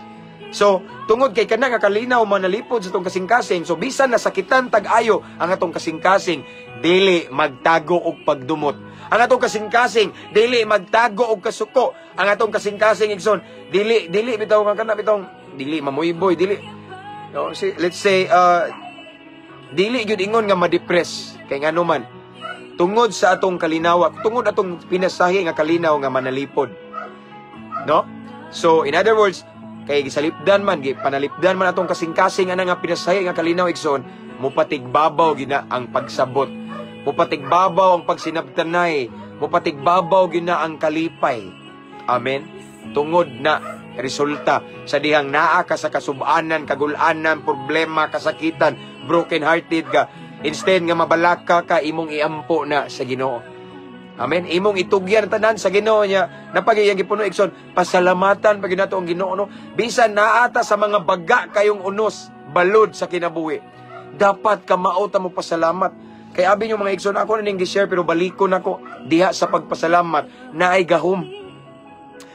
So, tungod kay kana nga kalinaw manalipod sa atong kasing-kasing, so bisan nasakitan tag-ayo ang atong kasing-kasing, dili magtago og pagdumot. Ang atong kasing-kasing, dili magtago og kasuko. Ang atong kasing-kasing, igsoon, dili dili bitaw nga kana bitaw dili mamuyboy, dili, no, si, let's say, dili gyud ingon nga ma-depress kay ngano man tungod sa atong kalinawa, tungod atong pinasahi nga kalinaw nga manalipod, no? So in other words, kay gisalipdan man, gi panalipdan man atong kasing-kasing ana nga pinasahi nga kalinaw, igsoon, mupatigbabaw gina ang pagsabot, mupatigbabaw ang pagsinabtanay, mupatigbabaw gina ang kalipay. Amen. Tungod na resulta sa dihang naa ka sa kasubanan, kagulanan, problema, kasakitan, broken hearted ka, instead nga mabalaka ka, imong iampo na sa Ginoo. Amen. Imong itugyan ang tanan sa Ginoo niya. Napagiyang gipuno, igsoon, pasalamatan pag nato ang Ginoo, no. Bisan naa ta sa mga baga kayong unos, balod sa kinabuhi. Dapat kamao ta mo pasalamat. Kay abi nyo, mga igsoon, ako na ning gi-share pero balikon ako diha sa pagpasalamat naay gahom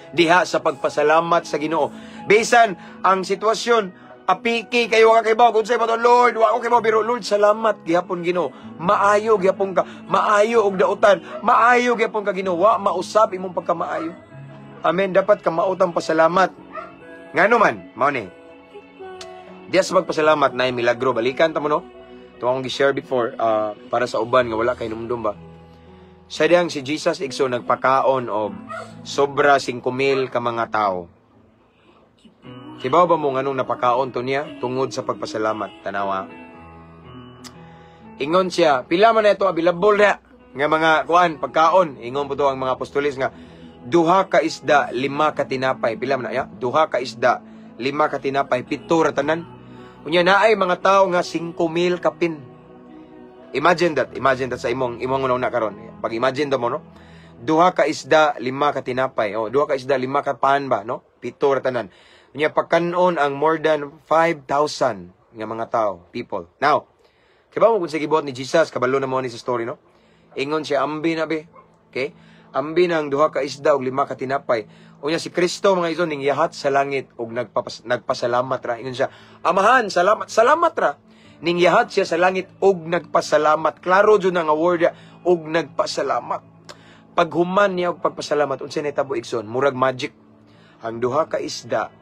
diha sa pagpasalamat sa Ginoo. Bisan ang sitwasyon apiki kayo ka kaybaw kung unsay pa, Lord, wa ko kaybaw, pero Lord, salamat gihapon, Ginoo. Maayo gihapon ka, maayo og dautan, maayo gihapon ka, Ginoo, wa mausab imong pagkamaayo. Amen, dapat kamaotang pasalamat. Ngano man, mao ni. Diya sa pagpasalamat na milagro, balikan ta mo, no. Ito akong gi-share before para sa uban nga wala kay numdum ba. Sa diyang si Jesus, igsoon, nagpakaon og sobra 5,000 ka mga tao. Kibaw ba mo nganong napakaon to niya? Tungod sa pagpasalamat. Tanawa. Ingon siya, pila man na ito available na nga mga kuan pagkaon. Ingon po to ang mga apostoles nga duha ka isda, lima ka tinapay. Pila man na ya? Duha ka isda, lima ka tinapay, pito ra tanan. Unya naay mga tao nga 5,000 kapin. Imagine that, imagine that sa imong una karon. Pag imagine mo, no? Duha ka isda, lima ka tinapay. Oh, duha ka isda, lima ka pan ba, no? Pito ra tanan. Unya pagkanon ang more than 5,000 nga mga tao, people. Now, kay mo kung sa gibuhat ni Jesus, kabalo na mo ni sa story, no? Ingon siya, ambi na be. Okay? Ambi ng duha ka isda ug lima ka tinapay. Unya si Kristo, mga igsoon, ning yahat sa langit ug nagpasalamat ra. Ingon siya, "Amahan, salamat, salamat ra." Ning yahat siya sa langit ug nagpasalamat. Klaro jud na nga word ya, ug nagpasalamat. Paghuman niya og pagpasalamat, unsay nahitabo, igsoon? Murag magic. Ang duha ka isda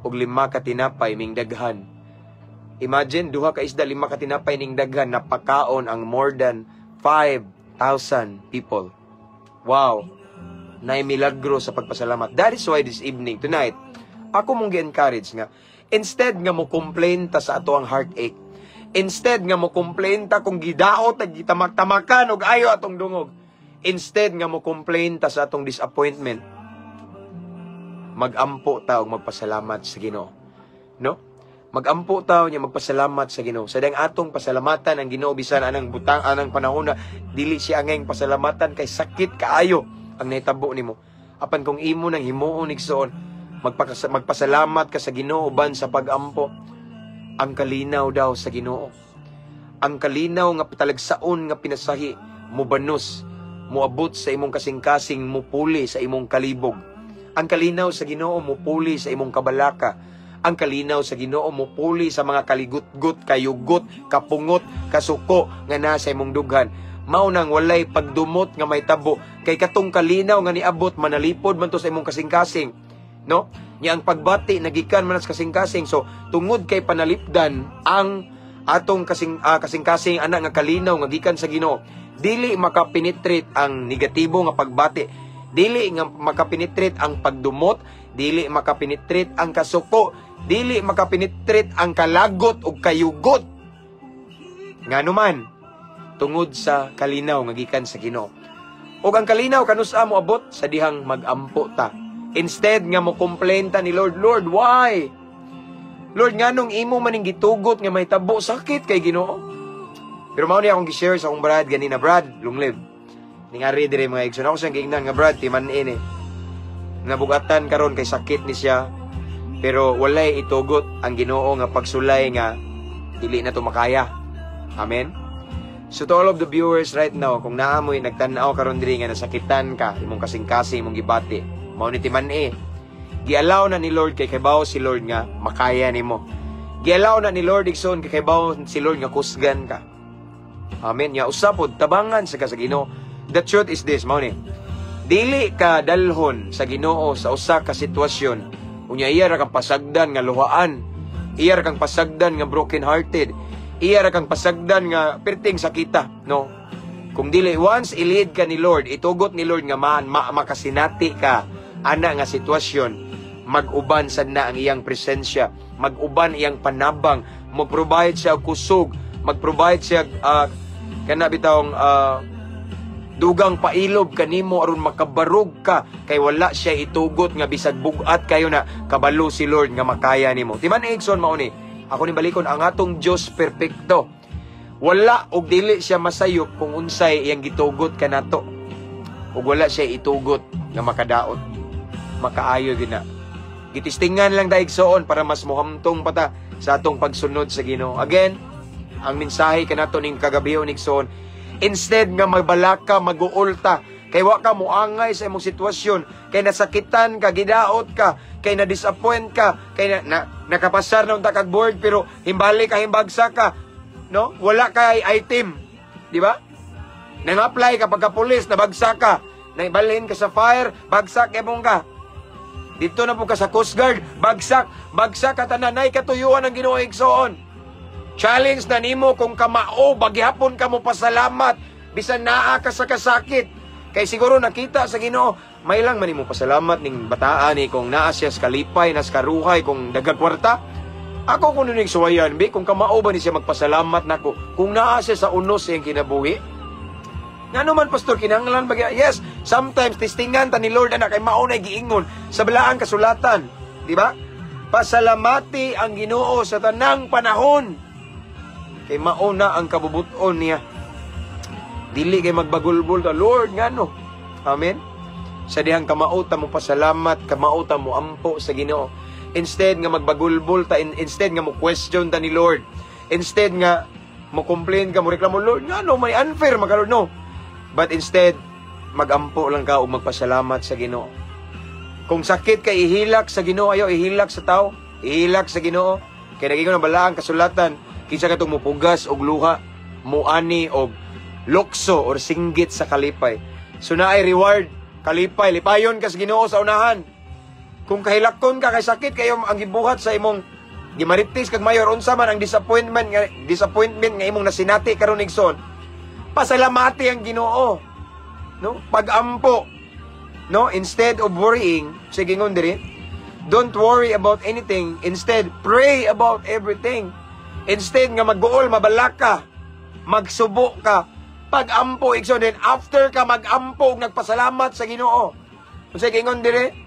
ug lima ka tinapay ming daghan. Imagine, duha ka isda, lima ka tinapay ning daghan, napakaon ang more than 5,000 people. Wow. Naay milagro sa pagpasalamat. That is why this evening, tonight, ako mong gi-encourage nga, instead nga mo complain ta sa ato ang heartache, instead nga mo complain ta kung gidaot ag gitamak-tamakan og ayo atong dungog, instead nga mo complain ta sa atong disappointment, magampo ta og magpasalamat sa Ginoo. No? Magampo ta niya magpasalamat sa Ginoo. Sa dang atong pasalamatan ang Ginoo bisan anang butang, anang panahon na dili siya angayng pasalamatan kay sakit kaayo ang nahitabo nimo. Apan kung imo nang himuon, igsoon, magpasalamat ka sa Ginoo ban sa pagampo, ang kalinaw daw sa Ginoo. Ang kalinaw nga talagsaon nga pinasahi mubanos, muabot sa imong kasing-kasing, mupuli sa imong kalibog. Ang kalinaw sa Ginoo mupuli sa imong kabalaka. Ang kalinaw sa Ginoo mupuli sa mga kaligutgut, kayugot, kapungot, kasuko nga nasa imong dughan. Mao nang walay pagdumot nga mahitabo kay katong kalinaw nga niabot manalipod man to sa imong kasing-kasing. No? Nya ang pagbati nagikan man sa kasing-kasing. So tungod kay panalipdan ang atong kasing-kasing ana nga kalinaw nga gikan sa Ginoo, dili makapenetrate ang negatibo nga pagbati. Dili nga makapenetrate ang pagdumot, dili makapenetrate ang kasuko, dili makapenetrate ang kalagot ug kayugot. Ngano man, tungod sa kalinaw nga gikan sa Ginoo. Ug ang kalinaw kanusa mo abot? Sa dihang magampo ta. Instead nga mo complain ta ni Lord, "Lord, why? Lord, nganong imo maning gitugot nga mahitabo? Sakit kay Ginoo." Pero mao ni akong gi-share sa akong brad ganina, Brad, long live. Ning ari dire, mga igsoon, ako siyang giingnan nga, "Brad, timan-in eh. Nabugatan karon kay sakit ni siya. Pero walay itugot ang Ginoo nga pagsulay nga dili na to makaya." Amen. So to all of the viewers right now, kung naa mo'y nagtan-aw karon diri nga nasakitan ka, imong kasing-kasing, imong gibati, mao ni timan-i. Gialaw na ni Lord kay kabaw si Lord nga makaya nimo. Gialaw na ni Lord, igsoon, kay kabaw si Lord nga kusgan ka. Amen. Ya usa pod, tabangan sa ka sa Ginoo. The truth is this, mao ni. Dili ka dalhon sa Ginoo sa usa ka sitwasyon unya iya ra kang pasagdan nga luhaan. Iya ra kang pasagdan nga broken hearted. Iya ra kang pasagdan nga perting sakita, no? Kung dili once i-lead ka ni Lord, itugot ni Lord nga makasinati ka ana nga sitwasyon, mag-uban sad na ang iyang presensya, mag-uban iyang panabang, mo-provide siya og kusog, mag-provide siya kana bitawng dugang pailob kanimo aron makabarog ka kay wala siya itugot nga bisag bugat kayo na kabalo si Lord nga makaya nimo. Timan, igsoon, mao ni. Ako ni balikon, ang atong Dios perpekto. Wala og dili siya masayop kung unsay iyang gitugot kanato. Ug wala siya itugot nga makadaot. Makaayo gyud na. Gitistingan lang ta, igsoon, para mas mohamtong pa ta sa atong pagsunod sa Ginoo. Again, ang mensahe kanato ning kagabi, igsoon, instead nga magbalaka, maguulta, kay wa ka moangay sa imong sitwasyon, kay nasakitan ka, gidaot ka, kay na-disappoint ka, kay nakapasar na unta kag board pero himbali ka, himbagsa ka, no? Wala kay item, di ba? Nang-apply ka pagka pulis, nabagsak ka. Naibalhin ka sa fire, bagsak ebong ka. Dito na po ka sa Coast Guard, bagsak, bagsak ka tanan, nay katuyuan ang Ginoo, igsoon. Challenge na nimo kung kamao, bagyapon ka mo pasalamat, bisan naa ka sa kasakit. Kay siguro nakita sa Ginoo, may lang man nimo pasalamat ning bataan ni kung naa siya sa kalipay, nas karuhay, kung daghang kwarta. Ako kuno ning suwayan, bi, kung kamao ba ni siya magpasalamat nako kung naa siya sa unos sa iyang kinabuhi. Ngano man, pastor, kinahanglan ba? Yes, sometimes testingan ta ni Lord, anak, kay mao na giingon sa balaang kasulatan, di ba? Pasalamati ang Ginoo sa tanang panahon. Kay mao na ang kabubuton niya. Dili kay magbagulbol ta, "Lord, ngano?" Amen. Sa dihang kamao ta mo pasalamat, kamao ta mo ampo sa Ginoo. Instead nga magbagulbol ta, instead nga mo question ta ni Lord, instead nga mo complain ka, mo reklamo, "Lord, ngano may unfair maka, Lord?" No. But instead, magampo lang ka ug magpasalamat sa Ginoo. Kung sakit ka, ihilak sa Ginoo, ayo ihilak sa tao, ihilak sa Ginoo. Kay naging ang balaang kasulatan, kinsa katong mupugas og luha, muani og lukso or singgit sa kalipay. So naay reward, kalipay, lipayon ka sa Ginoo sa unahan. Kung kahilakon ka kay sakit kayo ang gibuhat sa imong gimaritis kag mayor, unsa man ang disappointment nga imong nasinati karon, igsoon, pasalamati ang Ginoo, no? Pagampo, no? Instead of worrying, sige, ingon diri, don't worry about anything, instead pray about everything. Instead nga magguol, mabalaka, magsubo ka, pagampo, igsoon. Then after ka magampo ug nagpasalamat sa Ginoo, unsay giingon diri?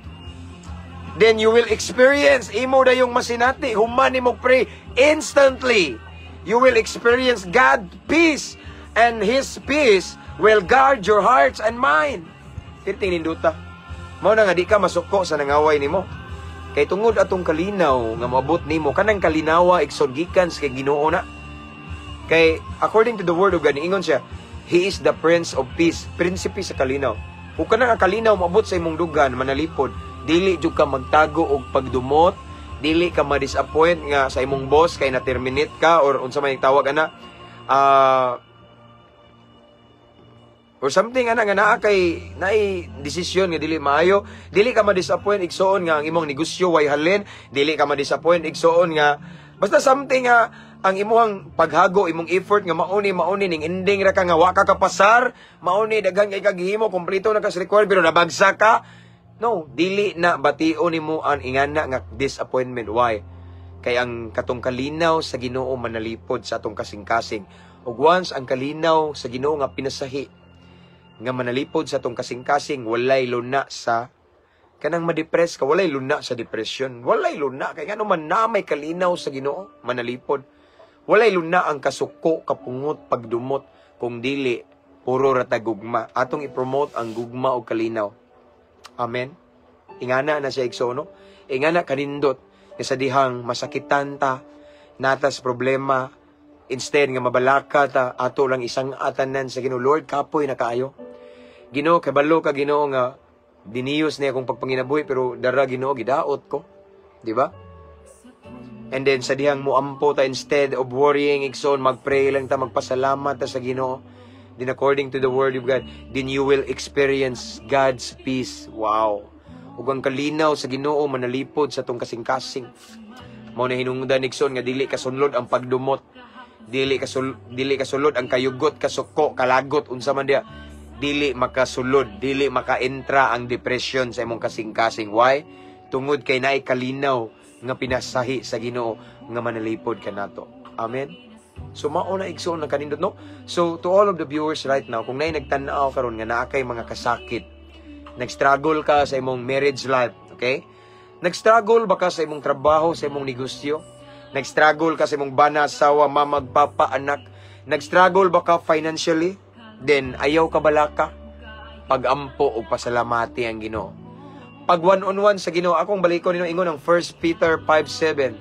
Then you will experience, imo dayong masinati human nimo pray, instantly you will experience God peace and His peace will guard your hearts and mind. Pirting ninduta. Mao na nga di ka masuko sa nangaway nimo. Kay tungod atong kalinaw nga moabot nimo, kanang kalinawa, igsoon, gikan sa kay Ginoo na. Kay according to the word of God, niingon siya, He is the Prince of Peace, prinsipe sa kalinaw. Kung kanang ang kalinaw moabot sa imong dughan, manalipod, dili jud ka magtago og pagdumot, dili ka ma-disappoint nga sa imong boss kay na-terminate ka or unsa may tawag ana, or something ana nga naa kay naay desisyon nga dili maayo, dili ka ma-disappoint, igsoon, nga ang imong negosyo way halin, dili ka ma-disappoint, igsoon, nga basta something nga ang imuhang paghago, imong effort nga mauni ning ending ra ka nga wa ka kapasar, mauni daghan kay kagihimo, kompleto na ka sa required pero nabagsak ka. No, dili na batio nimo ang ingana nga disappointment. Why? Kay ang katong kalinaw sa Ginoo manalipod sa atong kasing-kasing. Ug once ang kalinaw sa Ginoo nga pinasahi nga manalipod sa atong kasing-kasing, walay luna sa kanang ma-depress ka, walay luna sa depression, walay luna kay ngano man na may kalinaw sa Ginoo manalipod. Walay luna ang kasuko, kapungot, pagdumot, kung dili puro ra ta gugma. Atong i-promote ang gugma og kalinaw. Amen. Ingana na siya, igsoon, no? Ingana kanindot nga sa dihang masakitan ta, natas problema, instead nga mabalaka ta, ato lang isang atanan sa Ginoo. "Lord, kapoy na kaayo. Ginoo, kabalo ka, Ginoo, nga diniyos niya akong pagpanginabuhi, pero dara, Ginoo, gidaot ko." Di ba? And then sa dihang muampo ta, instead of worrying, igsoon, magpray lang ta, magpasalamat ta sa Ginoo. Then according to the word of God, then you will experience God's peace. Wow. Ug ang kalinaw sa Ginoo manalipod sa atong kasing-kasing. Mao na hinungdan, igsoon, nga dili kasunlod ang pagdumot. Dili kasulod ang kayugot, kasuko, kalagot, unsa man diha. Dili makasulod, dili makaentra ang depression sa imong kasing-kasing. Why? Tungod kay naay kalinaw nga pinasahi sa Ginoo nga manalipod kanato. Amen. So mao na, igsoon, ang kanindot, no. So to all of the viewers right now, kung naay nagtan-aw karon nga naa kay mga kasakit, nag-struggle ka sa imong marriage life, okay? Nag-struggle ba ka sa imong trabaho, sa imong negosyo? Nag-struggle ka sa imong bana, asawa, mama, papa, anak? Nag-struggle ba ka financially? Then ayaw ka balaka. Pagampo o pasalamati ang Ginoo. Pag one-on-one sa Ginoo, akong balikon nino ingon ang 1 Peter 5:7.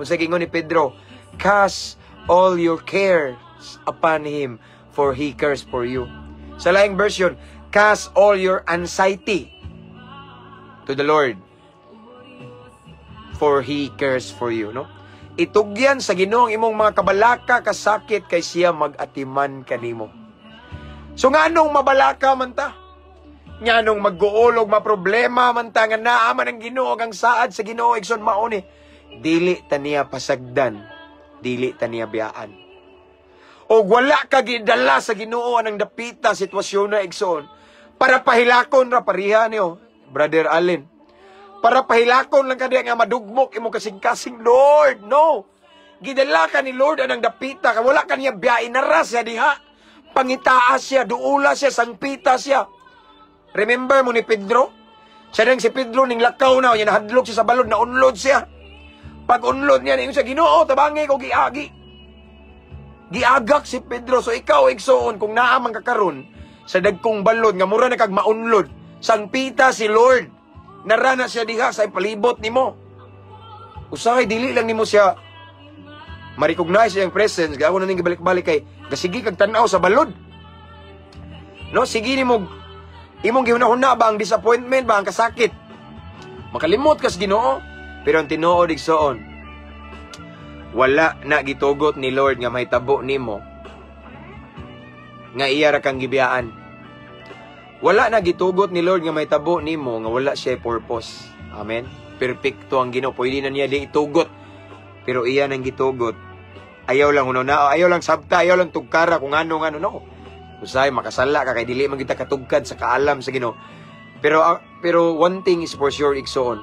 Unsa giingon ni Pedro? "Cast all your cares upon Him, for He cares for you." Sa laing version, "Cast all your anxiety to the Lord, for He cares for you," no? Itugyan sa Ginoo ang imong mga kabalaka, kasakit, kay siya mag-atiman kanimo. So nganong mabalaka man ta? Nganong magguolog, maproblema man ta nga naa man ang Ginoo, ang saad sa Ginoo, igsoon, mao ni dili ta niya pasagdan, dili ta niya biyaan. O wala ka gidala sa Ginoo anang dapita sitwasyon na, igsoon. Para pahilakon ra pariha niyo, Brother Allen. Para pahilakon lang ka diya nga madugmok imong kasing-kasing, Lord. No. Gidala ka ni Lord anang dapita ka. Wala ka niya biyain na ra siya diha. Pangitaa siya, duula siya, sangpita siya. Remember mo ni Pedro? Siya nang si Pedro ning lakaw na, niya nahadlok siya sa balod, naunlod siya. Pag unlod niya, niya siya, "Ginoo, tabangi ko giagi." Giagak si Pedro. So ikaw, igsoon, kung naa man ka karon sa dagkong balod, nga mura na kag maunlod, sangpita si Lord. Narana siya diha sa palibot nimo. Usahay dili lang nimo siya ma-recognize iyang presence, gawon na ning gibalik-balik kay gasigi kag tan-aw sa balod. No, sige nimo imong gihuna-huna ba ang disappointment ba ang kasakit. Makalimot kas Ginoo, pero ang tinuod, igsoon, wala na gitugot ni Lord nga mahitabo nimo nga iya ra kang gibiyaan. Wala na gitugot ni Lord nga mahitabo nimo nga wala siya purpose. Amen. Perpekto ang Ginoo, pwede na niya di itugot. Pero iya nang gitugot. Ayaw lang huno na, ayaw lang sabta, ayaw lang tugkara kung ano ngano no. Usahay makasala ka kay dili man kita katugkad sa kaalam sa Ginoo. Pero one thing is for sure, igsoon.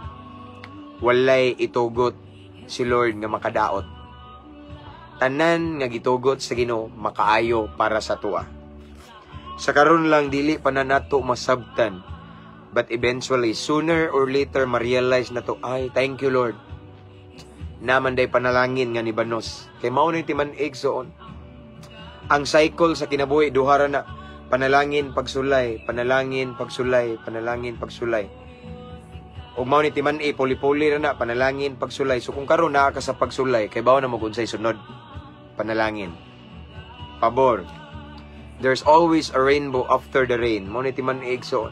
Walay itugot si Lord nga makadaot. Tanan nga gitugot sa Ginoo makaayo para sa tuwa. Sa karon lang dili pa na nato masabtan. But eventually, sooner or later, ma-realize na to, "Ay, thank you, Lord. Naman day panalangin nga ni Banos." Kay mao na yung timan-ig soon. Ang cycle sa kinabuhi, duha ra na. Panalangin, pagsulay, panalangin, pagsulay, panalangin, pagsulay. Ug mao ni timan-i, puli-puli ra na, panalangin, pagsulay. So kung karon naa ka sa pagsulay, kay bawo na mo kung unsay sunod. Panalangin. Pabor. There's always a rainbow after the rain. Mao ni timan-i igsoon.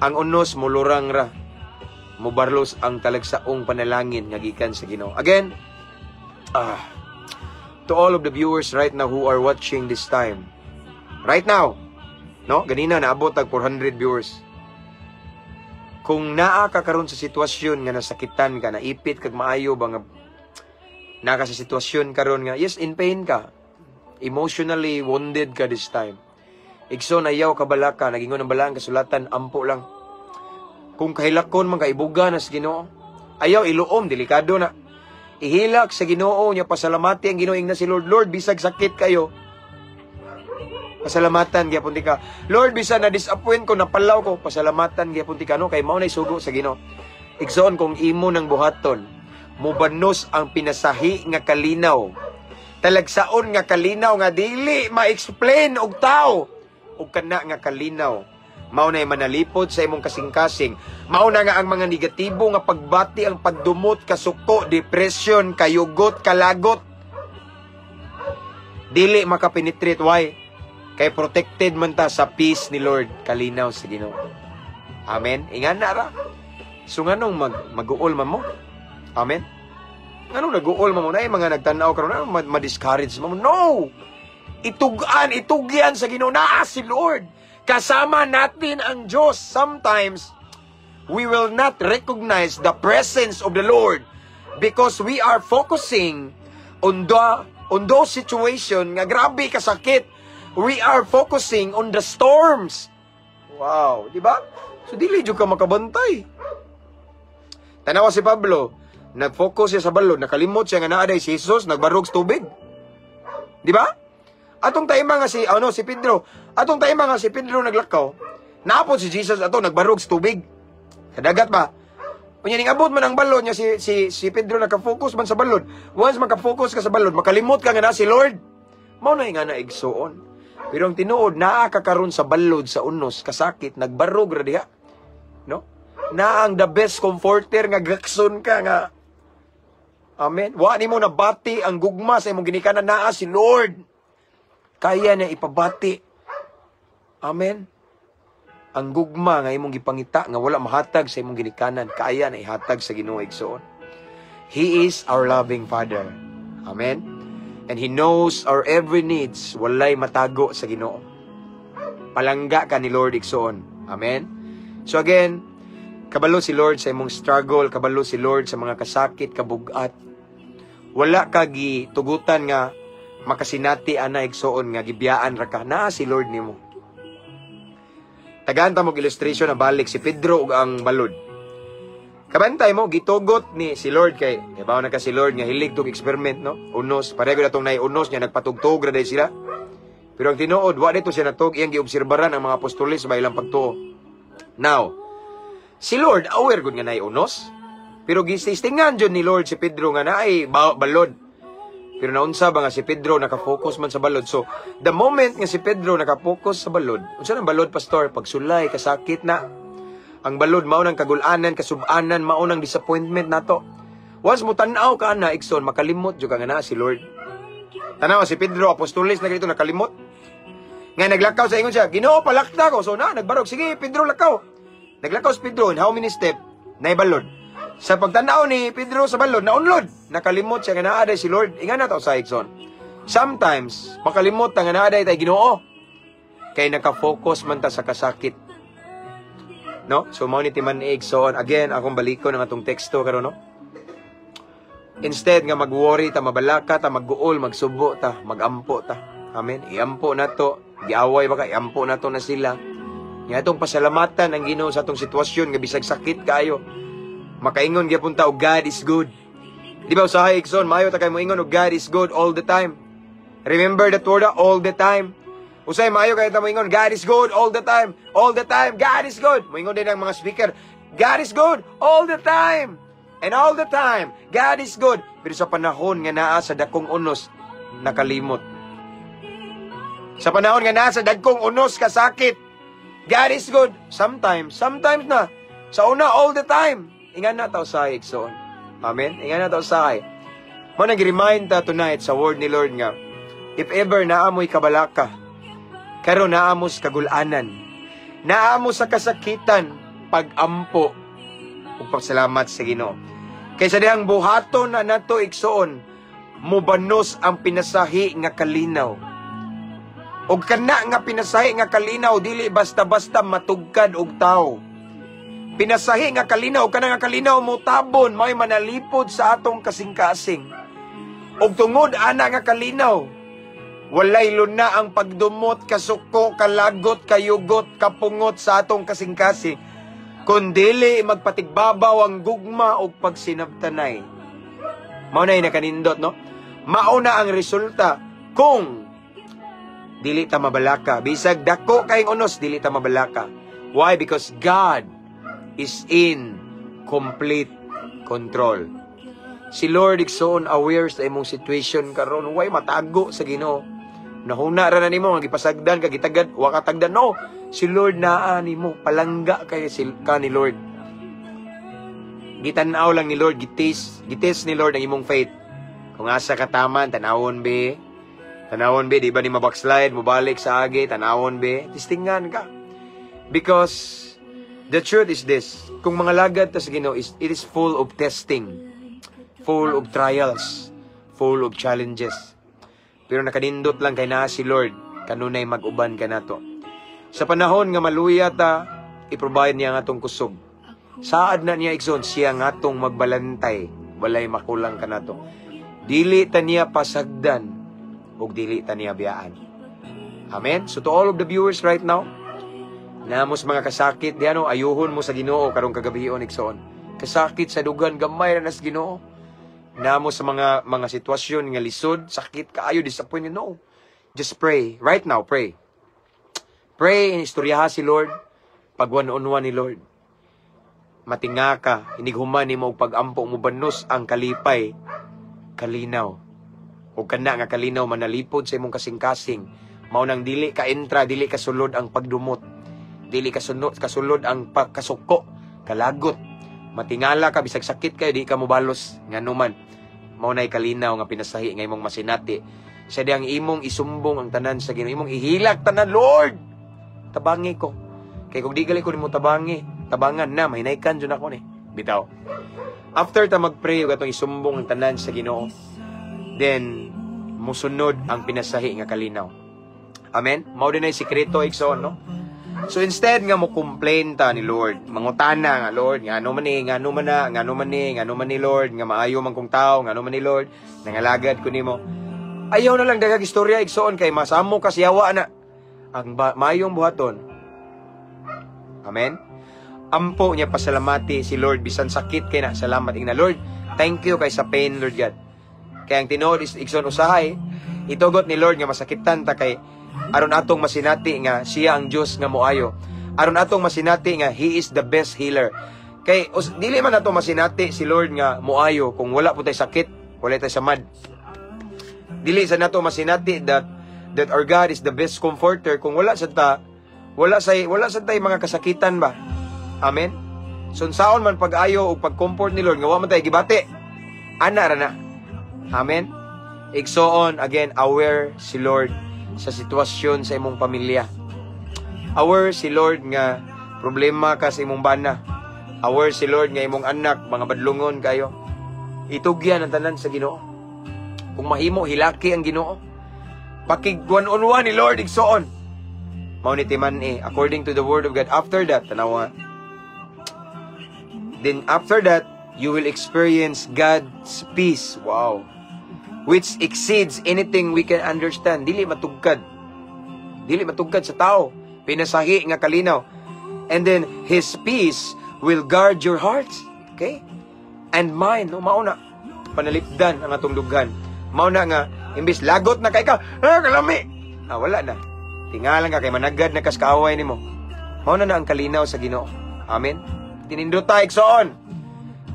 Ang unos mulurang ra. Mubarlos ang talagsaong panalangin nga gikan sa Ginoo. Again, to all of the viewers right now who are watching this time. Right now, no? Ganina naabot tag 400 viewers. Kung naa ka karon sa sitwasyon nga nasakitan ka, naipit kag maayo ba nga naa ka sa sitwasyon karon nga yes, in pain ka, emotionally wounded ka this time. Igsoon, ayaw kabalaka, nagingon ang balaan kasulatan, ampo lang. Kung kahilakon man ka, ibuga na sa Ginoo. Ayaw iluom, delikado na. Ihilak sa Ginoo nya pasalamati ang Ginoo ingna si Lord, "Lord, bisag sakit kayo. Pasalamatan gyapon tika. Lord, bisan na disappoint ko, napalaw ko, pasalamatan gyapon tika," no, kay mao nay sugo sa Ginoo. Igsoon, kung imo nang buhaton, mubanos ang pinasahi nga kalinaw. Talagsaon nga kalinaw nga dili ma-explain og tao. Ug kana nga kalinaw mao na manalipod sa imong kasing-kasing. Mao na nga ang mga negatibo nga pagbati, ang pagdumot, kasuko, depression, kayugot, kalagot, dili makapenetrate. Why? Kay protected man ta sa peace ni Lord, kalinaw sa Ginoo. Amen. Ingan na ra. So nganong mag-uol man mo? Amen. Nganong nag-uol man mo na mga nagtan-aw karon na ma-discourage man mo? No. Itugan, itugyan sa Ginoo naa si Lord. Kasama natin ang Diyos. Sometimes we will not recognize the presence of the Lord because we are focusing on those situation nga grabe kasakit. We are focusing on the storms. Wow, di ba? So dili jud ka makabantay. Tanawa si Pablo, nag-focus siya sa balod, nakalimot siya nga naa day si Jesus, nagbarog sa tubig. Di ba? Atong time nga si ano si Pedro, atong time nga si Pedro naglakaw, naapod si Jesus ato nagbarog sa tubig. Sa dagat ba? Unya ning abot man ang balod niya si Pedro naka-focus man sa balod. Once maka-focus ka sa balod, makalimot ka nga na si Lord. Mao na nga na, igsoon. Pero ang tinuod, naa ka karon sa balod sa unos, kasakit, nagbarog ra diha. No? Na ang the best comforter nga gakson ka nga. Amen. Wa nimo nabati ang gugma sa imong ginikanan, naa si Lord. Kaya niya ipabati. Amen. Ang gugma nga imong gipangita nga wala mahatag sa imong ginikanan, kaya na ihatag sa Ginoo, igsoon. He is our loving Father. Amen. And He knows our every needs. Walay matago sa Ginoo. Palangga ka ni Lord, igsoon. Amen. So again, kabalo si Lord sa imong struggle, kabalo si Lord sa mga kasakit, kabugat. Wala ka gitugutan nga makasinati ana, igsoon, nga gibiyaan ra ka. Naa si Lord nimo. Tagaan ta mo illustration na balik si Pedro ug ang balod. Kabantay mo, gitugot ni si Lord kay, ibaw na ka si Lord nga hilig tong experiment, no? Unos, pareho na tong unos niya, nagpatugtog ra sila. Pero ang tinuod, wa dito siya natug, iyang giobserbaran ang mga apostoles ba ilang pagtuo. Now, si Lord, aware gud nga naay unos. Pero gististingan jud ni Lord si Pedro nga naay balod. Pero naunsa ba nga si Pedro nakafocus man sa balod. So, the moment nga si Pedro nakafocus sa balod, unsa nang balod, pastor? Pagsulay, kasakit na. Ang balod mao nang kagulanan, kasubanan, mao nang disappointment nato. Once mo tan-aw ka ana, igsoon, makalimot jud ka nga naa si Lord. Tanaw si Pedro, apostoles na ganito, nakalimot. Nga naglakaw sa ingon siya, "Ginoo, palakta ko." So na, nagbarog, "Sige, Pedro, lakaw." Naglakaw si Pedro, in how many step? Naay balod. Sa pagtanaw ni Pedro sa balod, naunlod. Nakalimot siya nga naa si Lord. Inga na to sa igsoon. Sometimes, makalimot ta nga naa tay Ginoo. Kay nakafocus man ta sa kasakit. No? So mao ni timan-ig. So again, akong balikon ang atong teksto karon, no. Instead nga mag-worry ta, mabalaka ta, magguol, magsubo ta, magampo ta. Amen. Iampo nato, giaway ba ka, iampo nato na sila. Nga atong pasalamatan ang Ginoo sa atong sitwasyon nga bisag sakit kaayo. Makaingon gyapon ta og God is good. Di ba usahay, igsoon, maayo ta kay moingon og God is good all the time. Remember that word, ah, all the time. Usay maayo kay ta moingon, "God is good all the time." All the time, God is good. Moingon din ang mga speaker, "God is good all the time." And all the time, God is good. Pero sa panahon nga naa sa dakong unos, nakalimot. Sa panahon nga naa sa dagkong unos kasakit, God is good. Sometimes, sometimes na. Sa una, all the time. Ingan na ta usahay, igsoon. Amen? Ingan na ta usahay. Mao nag-remind ta tonight sa word ni Lord nga, if ever naa mo'y kabalaka, karon naa mo sa kagulanan, naa mo sa kasakitan, pag-ampo ug pagsalamat sa Ginoo. Kaysa dihang buhaton na nato, igsoon, mubanos ang pinasahi nga kalinaw. Og kana nga pinasahi nga kalinaw dili basta-basta matugkad og tawo. Pinasahi nga kalinaw, kana nga kalinaw motabon, may manalipod sa atong kasing-kasing. Og tungod ana nga kalinaw, walay luna ang pagdumot, kasuko, kalagot, kayugot, kapungot sa atong kasing-kasing. Kundili magpatigbabaw ang gugma og pagsinabtanay. Mao na nakanindot, no? Mao na ang resulta kung dili ta mabalaka. Bisag dako kayong unos, dili ta mabalaka. Why? Because God is in complete control. Si Lord, igsoon, aware sa imong situation karon, way matago sa Ginoo. Nahuna ra na nimo nga gipasagdan ka, gitagad, wa ka tagdan, no. Si Lord naa nimo, palangga kay si ka ni Lord. Gitan-aw lang ni Lord, gitis, gitis ni Lord ang imong faith. Kung asa ka taman, tanawon be. Tanawon be, di ba ni mabackslide, mobalik sa agi, tanawon be. Tistingan ka. Because the truth is this, kung mga lagad ta sa Ginoo is it is full of testing, full of trials, full of challenges. Pero nakanindot lang kay naa si Lord, kanunay mag-uban ka nato. Sa panahon nga maluya ta, i-provide niya ang atong kusog. Saad na niya, igsoon, siya nga atong magbalantay, walay makulang kanato. Dili ta niya pasagdan ug dili ta niya biyaan. Amen. So to all of the viewers right now, namo sa mga kasakit di ano, ayuhon mo sa Ginoo karong kagabion, igsoon. Kasakit sa dugan, gamay ra nas Ginoo. Namo sa mga sitwasyon nga lisod, sakit kaayo, disappointment, no. Just pray. Right now, pray. Pray, istoryaha si Lord. Pag one on one ni Lord. Matinga ka, inighuman nimo og pag-ampo, mubanos ang kalipay, kalinaw. O kana nga kalinaw manalipod sa imong kasing-kasing. Mao nang dili ka entra, dili ka sulod ang pagdumot. Dili ka sunod, kasulod ang pagkasuko, kalagot. Matingala ka bisag sakit kayo, di ka mobalos nganuman. Mao nay kalinaw nga pinasahi nga imong masinati. Sa diyang imong isumbong ang tanan sa Ginoo, imong ihilak tanan, "Lord. Tabangi ko. Kay kung di gali ko nimo tabangi, tabangan na, mahinaykan jud ako ni." Bitaw. After ta mag-pray ug atong isumbong ang tanan sa Ginoo, then musunod ang pinasahi nga kalinaw. Amen? Mao din ay sikreto, igsoon, no? So instead nga mo complain ta ni Lord, mangutana nga, "Lord, ngano man ni, ngano man na, ngano man ni, ngano man ni Lord, nga maayo man kong tao, ngano man ni Lord, nangalagad ko nimo." Ayaw na lang dagag istorya, igsoon, kay masamo ka siyawa na. Ang mayong buhaton, Amen? Ampo niya, pasalamati si Lord bisan sakit kay na, salamat ingna, "Lord, thank you kay sa pain, Lord God." Kay ang tinuod is, igsoon, usahay itugot ni Lord nga masakitan ta kay aron atong masinati nga siya ang Dios nga moayo. Aron atong masinati nga He is the best healer. Kay dili man nato masinati si Lord nga moayo kung wala po tay sakit, wala tay samad. Dili sa nato masinati that our God is the best comforter kung wala sa tay mga kasakitan ba. Amen. So unsaon man pag-ayo o pag-comfort ni Lord nga wa man tay gibati? Ana ra na. Amen. Igsoon, again, aware si Lord sa sitwasyon sa imong pamilya. Aware si Lord nga problema ka sa imong bana. Aware si Lord nga imong anak mga badlungon kayo. Itugyan ang tanan sa Ginoo. Kung mahimo, hilaki ang Ginoo. Pakig one on one ni Lord, igsoon. Mao ni timan eh, according to the word of God. After that, tanawa. Then after that, you will experience God's peace. Wow. Which exceeds anything we can understand. Dili matugkad. Dili matugkad sa tao. Pinasahi nga kalinaw. And then, His peace will guard your hearts. Okay? And mine. No, mao na. Panalipdan ang atong dughan. Mao na nga, imbis lagot na kay ka, "Ah, kalami!" Ah, wala na. Tingalan ka kay managad na kas kaaway nimo. Mao na na ang kalinaw sa Ginoo. Amen. Tinindota, igsoon.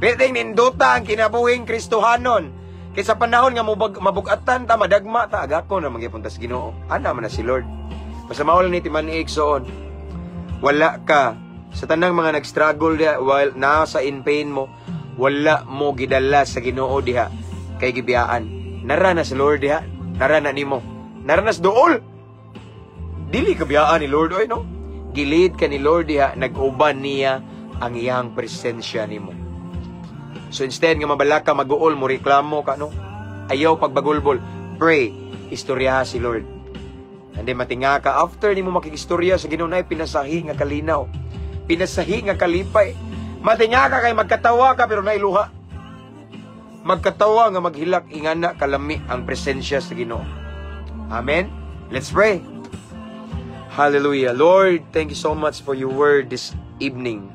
Piting nindota ang kinabuhing Kristohanon. Kay sa panahon nga mabugatan ta, madagma ta, agako na magyapon ta sa Ginoo. Ana man na si Lord. Basta mao lang ni timan igsoon. Wala ka sa tanang mga nag-struggle diha while nasa in pain mo, wala mo gidala sa Ginoo diha kay gibiyaan. Nara na si Lord diha, nara na nimo. Nara na sa duol. Dili ka biyaan ni Lord oy, no? Gilid ka ni Lord diha, nag-uban niya ang iyang presensya nimo. So instead nga mabalaka, maguol mo, reklamo ka, no? Ayaw pagbagulbol. Pray, istoryaha si Lord. And then matinga ka after nimo makikistorya sa Ginoo, nay pinasahi nga kalinaw. Pinasahi nga kalipay. Matinga ka kay magkatawa ka pero nailuha. Magkatawa nga maghilak, ingana kalami ang presensya sa Ginoo. Amen. Let's pray. Hallelujah. Lord, thank you so much for your word this evening.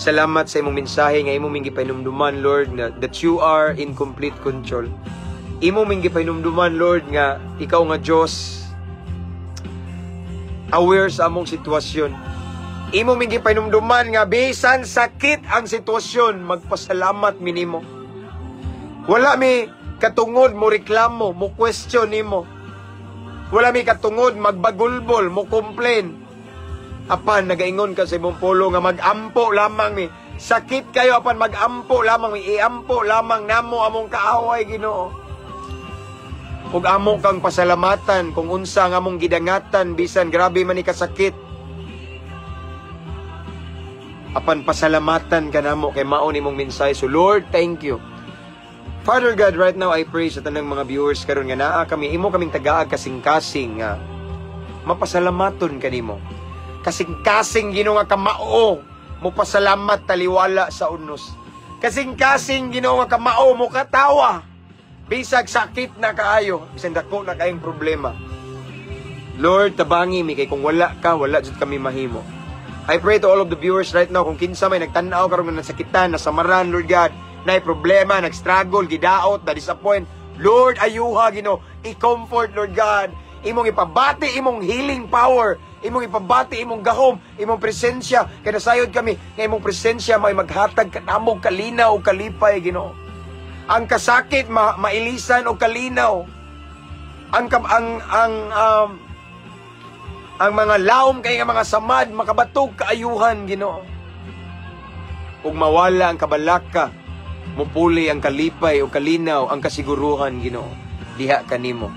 Salamat sa imong mensahe nga imong gipahinumduman, Lord, nga that you are in complete control. Imo ming gipahinumduman, Lord, nga ikaw nga Dios aware sa among sitwasyon. Imo ming gipahinumduman nga bisan sakit ang sitwasyon, magpasalamat mi nimo. Wala mi katungod mo reklamo, mo question nimo. Wala mi katungod magbagulbol, mo complain. Apan nagaingon ka sa imong pulong nga mag-ampo lamang mi. Sakit kayo apan mag-ampo lamang mi, iampo lamang namo among kaaway, Ginoo. Ug amo kang pasalamatan kung unsa nga among gidangatan bisan grabe man ni kasakit. Apan pasalamatan ka namo kay mao nimong mensahe. So Lord, thank you. Father God, right now I pray sa tanang mga viewers karon nga naa kami, imo kaming tagaag kasing-kasing nga mapasalamaton kanimo. Kasing-kasing, Ginoo, nga kamao mo pasalamat taliwala sa unos. Kasing-kasing, Ginoo, nga kamao mo katawa. Bisag sakit na kaayo, bisan dako na kayong problema. Lord, tabangi mi kay kung wala ka, wala jud kami mahimo. I pray to all of the viewers right now, kung kinsa may nagtan-aw karon nga nasakitan, nasamaran, Lord God, na problema, nag-struggle, gidaot, na disappoint. Lord, ayuha, Ginoo, i-comfort, Lord God. Imong ipabati imong healing power, imong ipabati imong gahom, imong presensya. Kay nasayod kami nga imong presensya may maghatag kanamog kalinaw o kalipay, Ginoo. Ang kasakit mailisan o kalinaw. Ang mga laom kay nga mga samad makabatog kaayuhan, Ginoo. Ug mawala ang kabalaka, mupuli ang kalipay o kalinaw, ang kasiguruhan, Ginoo, diha kanimo.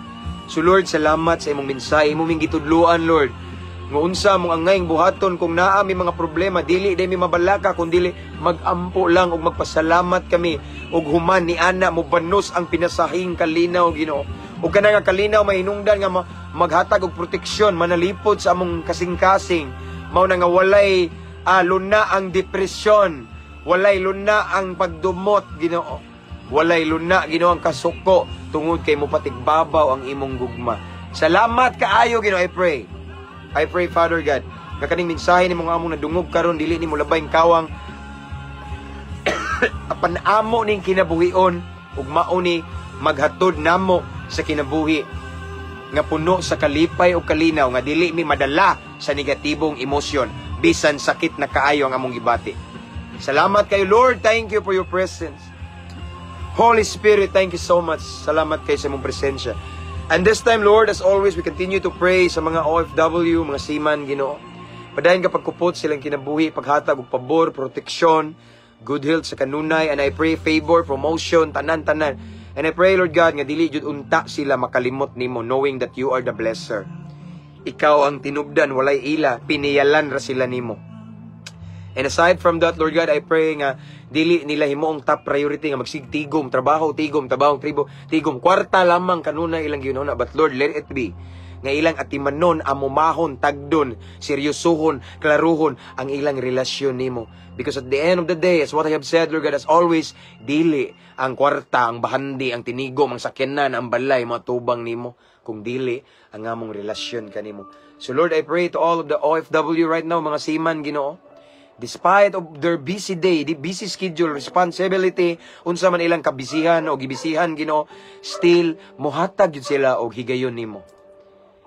So Lord, salamat sa imong mensahe, imong ming gitudloan, Lord. Nga unsa mong angayng buhaton kung naa mi mga problema, dili day mi mabalaka kun dili magampo lang ug magpasalamat kami ug human ni ana mo banos ang pinasahing kalinaw, Ginoo. Ug kana nga kalinaw mahinungdan nga maghatag og proteksyon, manalipod sa among kasing-kasing. Mao na nga walay luna ang depresyon, walay luna ang pagdumot, Ginoo. Walay luna, Ginoo, ang kasuko tungod kay mo patigbabaw ang imong gugma. Salamat kaayo, Ginoo, I pray. I pray, Father God, Nga kaning mensahe nimo nga among nadungog karon, dili nimo labayng kawang, apan amo ning kinabuhion ug mao ni maghatod namo sa kinabuhi nga puno sa kalipay ug kalinaw, nga dili mi madala sa negatibong emosyon bisan sakit na kaayo ang among gibati. Salamat kayo, Lord. Thank you for your presence. Holy Spirit, thank you so much. Salamat kay sa imong presensya. And this time, Lord, as always, we continue to pray sa mga OFW, mga seaman, Ginoo. Padayon ka pagkupot silang kinabuhi, paghatag og pabor, proteksyon, good health sa kanunay, and I pray favor, promotion, tanan-tanan. And I pray, Lord God, nga dili jud unta sila makalimot nimo, knowing that you are the blesser. Ikaw ang tinubdan, walay ila, piniyalan ra sila nimo. And aside from that, Lord God, I pray nga dili nila himuong top priority nga magsigtigom, trabaho, tigom, trabaho, tribo, tigom, kwarta lamang kanunay ilang gihuna. But Lord, let it be nga ilang atimanon, amumahon, tagdon, seryosohon, klaruhon ang ilang relasyon nimo. Because at the end of the day, as what I have said, Lord God, as always, dili ang kwarta, ang bahandi, ang tinigom, ang sakyanan, ang balay, mga tubang nimo, kung dili ang among relasyon kanimo. So Lord, I pray to all of the OFW right now, mga seaman, Ginoo, despite of their busy day, the busy schedule, responsibility, unsa man ilang kabisihan o gibisihan, Ginoo, still mohatag jud sila og higayon nimo.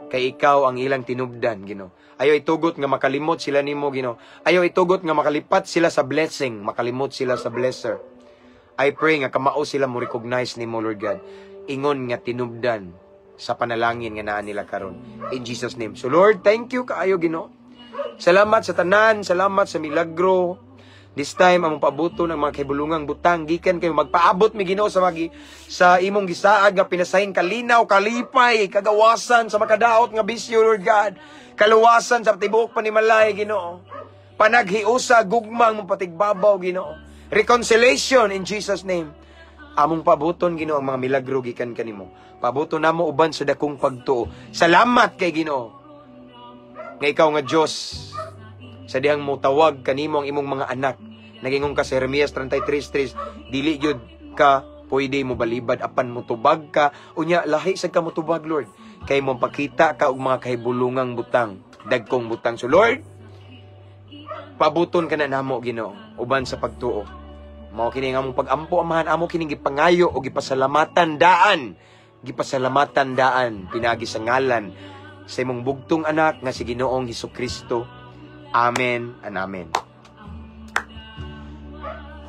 Kay ikaw ang ilang tinubdan, Ginoo. Ayaw itugot nga makalimot sila nimo, Ginoo. Ayaw itugot nga makalipat sila sa blessing, makalimot sila sa blesser. I pray nga kamao sila mo recognize nimo, Lord God. Ingon nga tinubdan sa panalangin nga naa nila karon. In Jesus' name. So Lord, thank you kaayo, Ginoo. Salamat sa tanan, salamat sa milagro. This time among paabuton ang mga kahibulungang butang gikan kay magpaabot mi, Ginoo, sa magi sa imong gisaad nga pinasahing kalinaw, kalipay, kagawasan sa makadaot nga bisyo, Lord God. Kaluwasan sa tibuok panimalay, Ginoo. Panaghiusa, gugmang mong patigbabaw, Ginoo. Reconciliation in Jesus' name. Among paabuton, Ginoo, ang mga milagro gikan kanimo. Paabuton namo uban sa dakong pagtuo. Salamat kay Ginoo. Nga ikaw nga Dios sa dihang mo tawag kanimo ang imong mga anak. Nagingon ka sa Jeremias 33:3, dili gyud ka pwede mo balibad apan motubag ka. Unya lahi sad ka motubag, Lord, kay mo pakita ka og mga kahibulungang butang, dagkong butang. So Lord, paabuton ka na namo, Ginoo, uban sa pagtuo. Mao kini nga among pag-ampo, Amahan, amo kining gipangayo o gipasalamatan daan. Gipasalamatan daan pinagi sa ngalan sa imong bugtong anak nga si Ginoong Hesukristo. Amen and amen.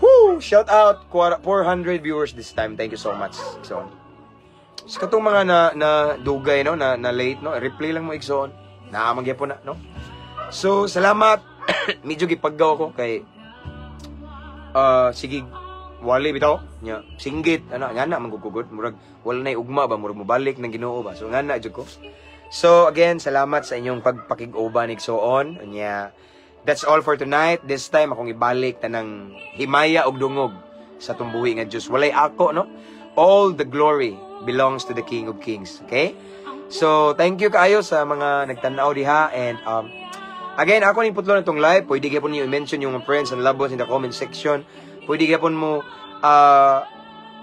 Woo! Shout out 400 viewers this time. Thank you so much. So, sa katong mga na dugay, no, na late, no, replay lang mo, igsoon. Naa man gyapon na, no. So, salamat. Medyo gipaggaw ko kay sige wali bitaw nya singgit ana nga na manggugugod, murag wala nay ugma ba, murag mobalik ng Ginoo ba. So nga na jud ko. So again, salamat sa inyong pagpakig-uban, igsoon. Unya that's all for tonight. This time akong ibalik tanang himaya og dungog sa tumbuhi nga Dios. Walay ako, no. All the glory belongs to the King of Kings, okay? So thank you kaayo sa mga nagtan-aw diha and again, ako ning putlo na tong live. Pwede gyapon niyo i-mention yung mga friends and loved ones in the comment section. Pwede gyapon mo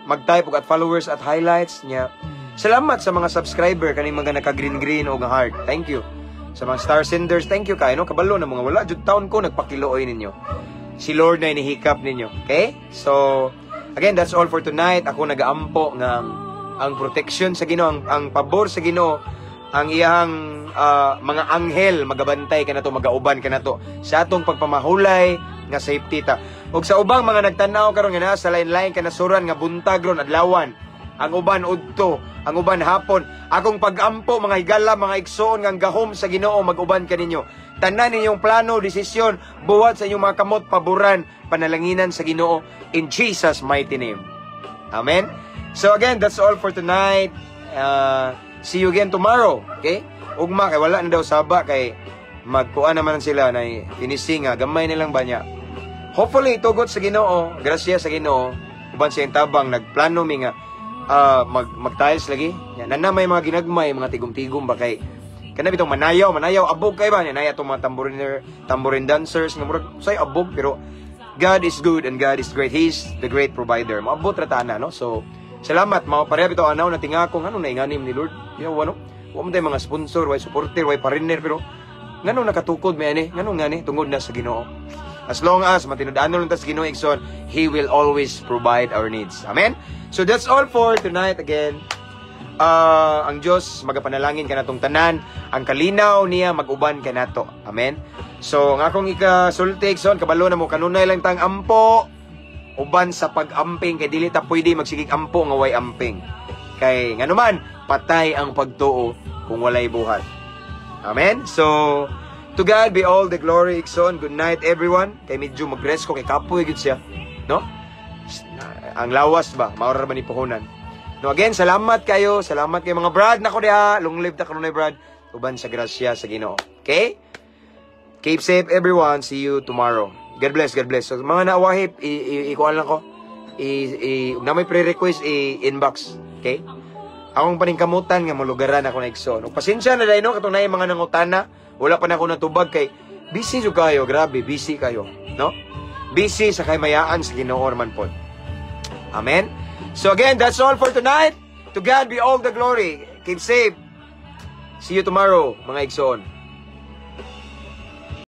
mag-type og @followers, @highlights niya. Salamat sa mga subscriber kaning mga naka-green green o nga heart. Thank you. Sa mga star senders, thank you kaayo, no? Kabalo na mga wala jud taon ko nagpakiluoy ninyo. Si Lord na inihikap ninyo. Okay? So, again, that's all for tonight. Ako nagaampo nga ang protection sa Ginoo, ang pabor sa Ginoo, ang iyang mga anghel magabantay kanato, magauban kanato sa atong pagpamahulay nga safety ta. Ug sa ubang mga nagtan-aw karon nga naa sa lain-lain kanasuran nga buntag ron adlawan, ang uban udto, ang uban hapon, akong pag-ampo, mga higala, mga igsoon, nga ang gahom sa Ginoo mag-uban kaninyo. Tanan ninyong plano, desisyon, buhat sa inyong mga kamot, paboran, panalanginan sa Ginoo in Jesus' mighty name. Amen. So again, that's all for tonight. See you again tomorrow. Okay? Ugma kay wala na daw saba kay magkuan naman sila na finishing nga gamay nilang banya. Hopefully tugot sa Ginoo, grasya sa Ginoo, uban siyang tabang nagplano mi nga mag mag tiles lagi. Ya, nana may mga ginagmay, mga tigom-tigom ba kay kana bitong manayaw, manayaw abog kay ba niya naya itong mga tambouriner, tambourine dancers nga murag say abog, pero God is good and God is great. He's the great provider. Maabot ra ta na, no? So salamat mao pareha bitaw anaw na tingakong ano na inganim ni Lord. Yaw ano? Wa man tay mga sponsor, way supporter, way pariner, pero Nganong nakatukod mi ani? Nganong ngani? Tungod na sa Ginoo. As long as matinud-anon lang ta sa Ginoo, igsoon, He will always provide our needs. Amen? So that's all for tonight again. Ang Dios magapanalangin kanatong tanan, ang kalinaw niya mag-uban kanato. Amen. So ang akong ikasulti, igsoon, kabalo na mo, kanunay lang tang ampo uban sa pag-amping, kay dili ta pwede magsigig ampo nga way amping, kay nganuman patay ang pagtuo kung walay buhat. Amen. So to God be all the glory, igsoon. Good night, everyone, kay medyo magrest ko kay kapoy gyud siya, no? Ang lawas ba, maura ba ni puhunan. No, again, salamat kayo. Salamat kay mga brad nako diha. Long live ta kanunay, brad. Uban sa grasya sa Ginoo. Okay? Keep safe, everyone. See you tomorrow. God bless, God bless. So mga naawahip, ikuan lang ko. I na may pre-request, i-inbox. Okay? Akong paningkamutan nga molugaran ako na, igsoon. Ug pasensya na dahil no, katong naay mga nangutana, wala pa na ako natubag kay busy jud kayo, grabe, busy kayo, no? Busy sa kahimayaan sa Ginoo man pod. Amen. So again, that's all for tonight. To God be all the glory. Keep safe. See you tomorrow, mga igsoon.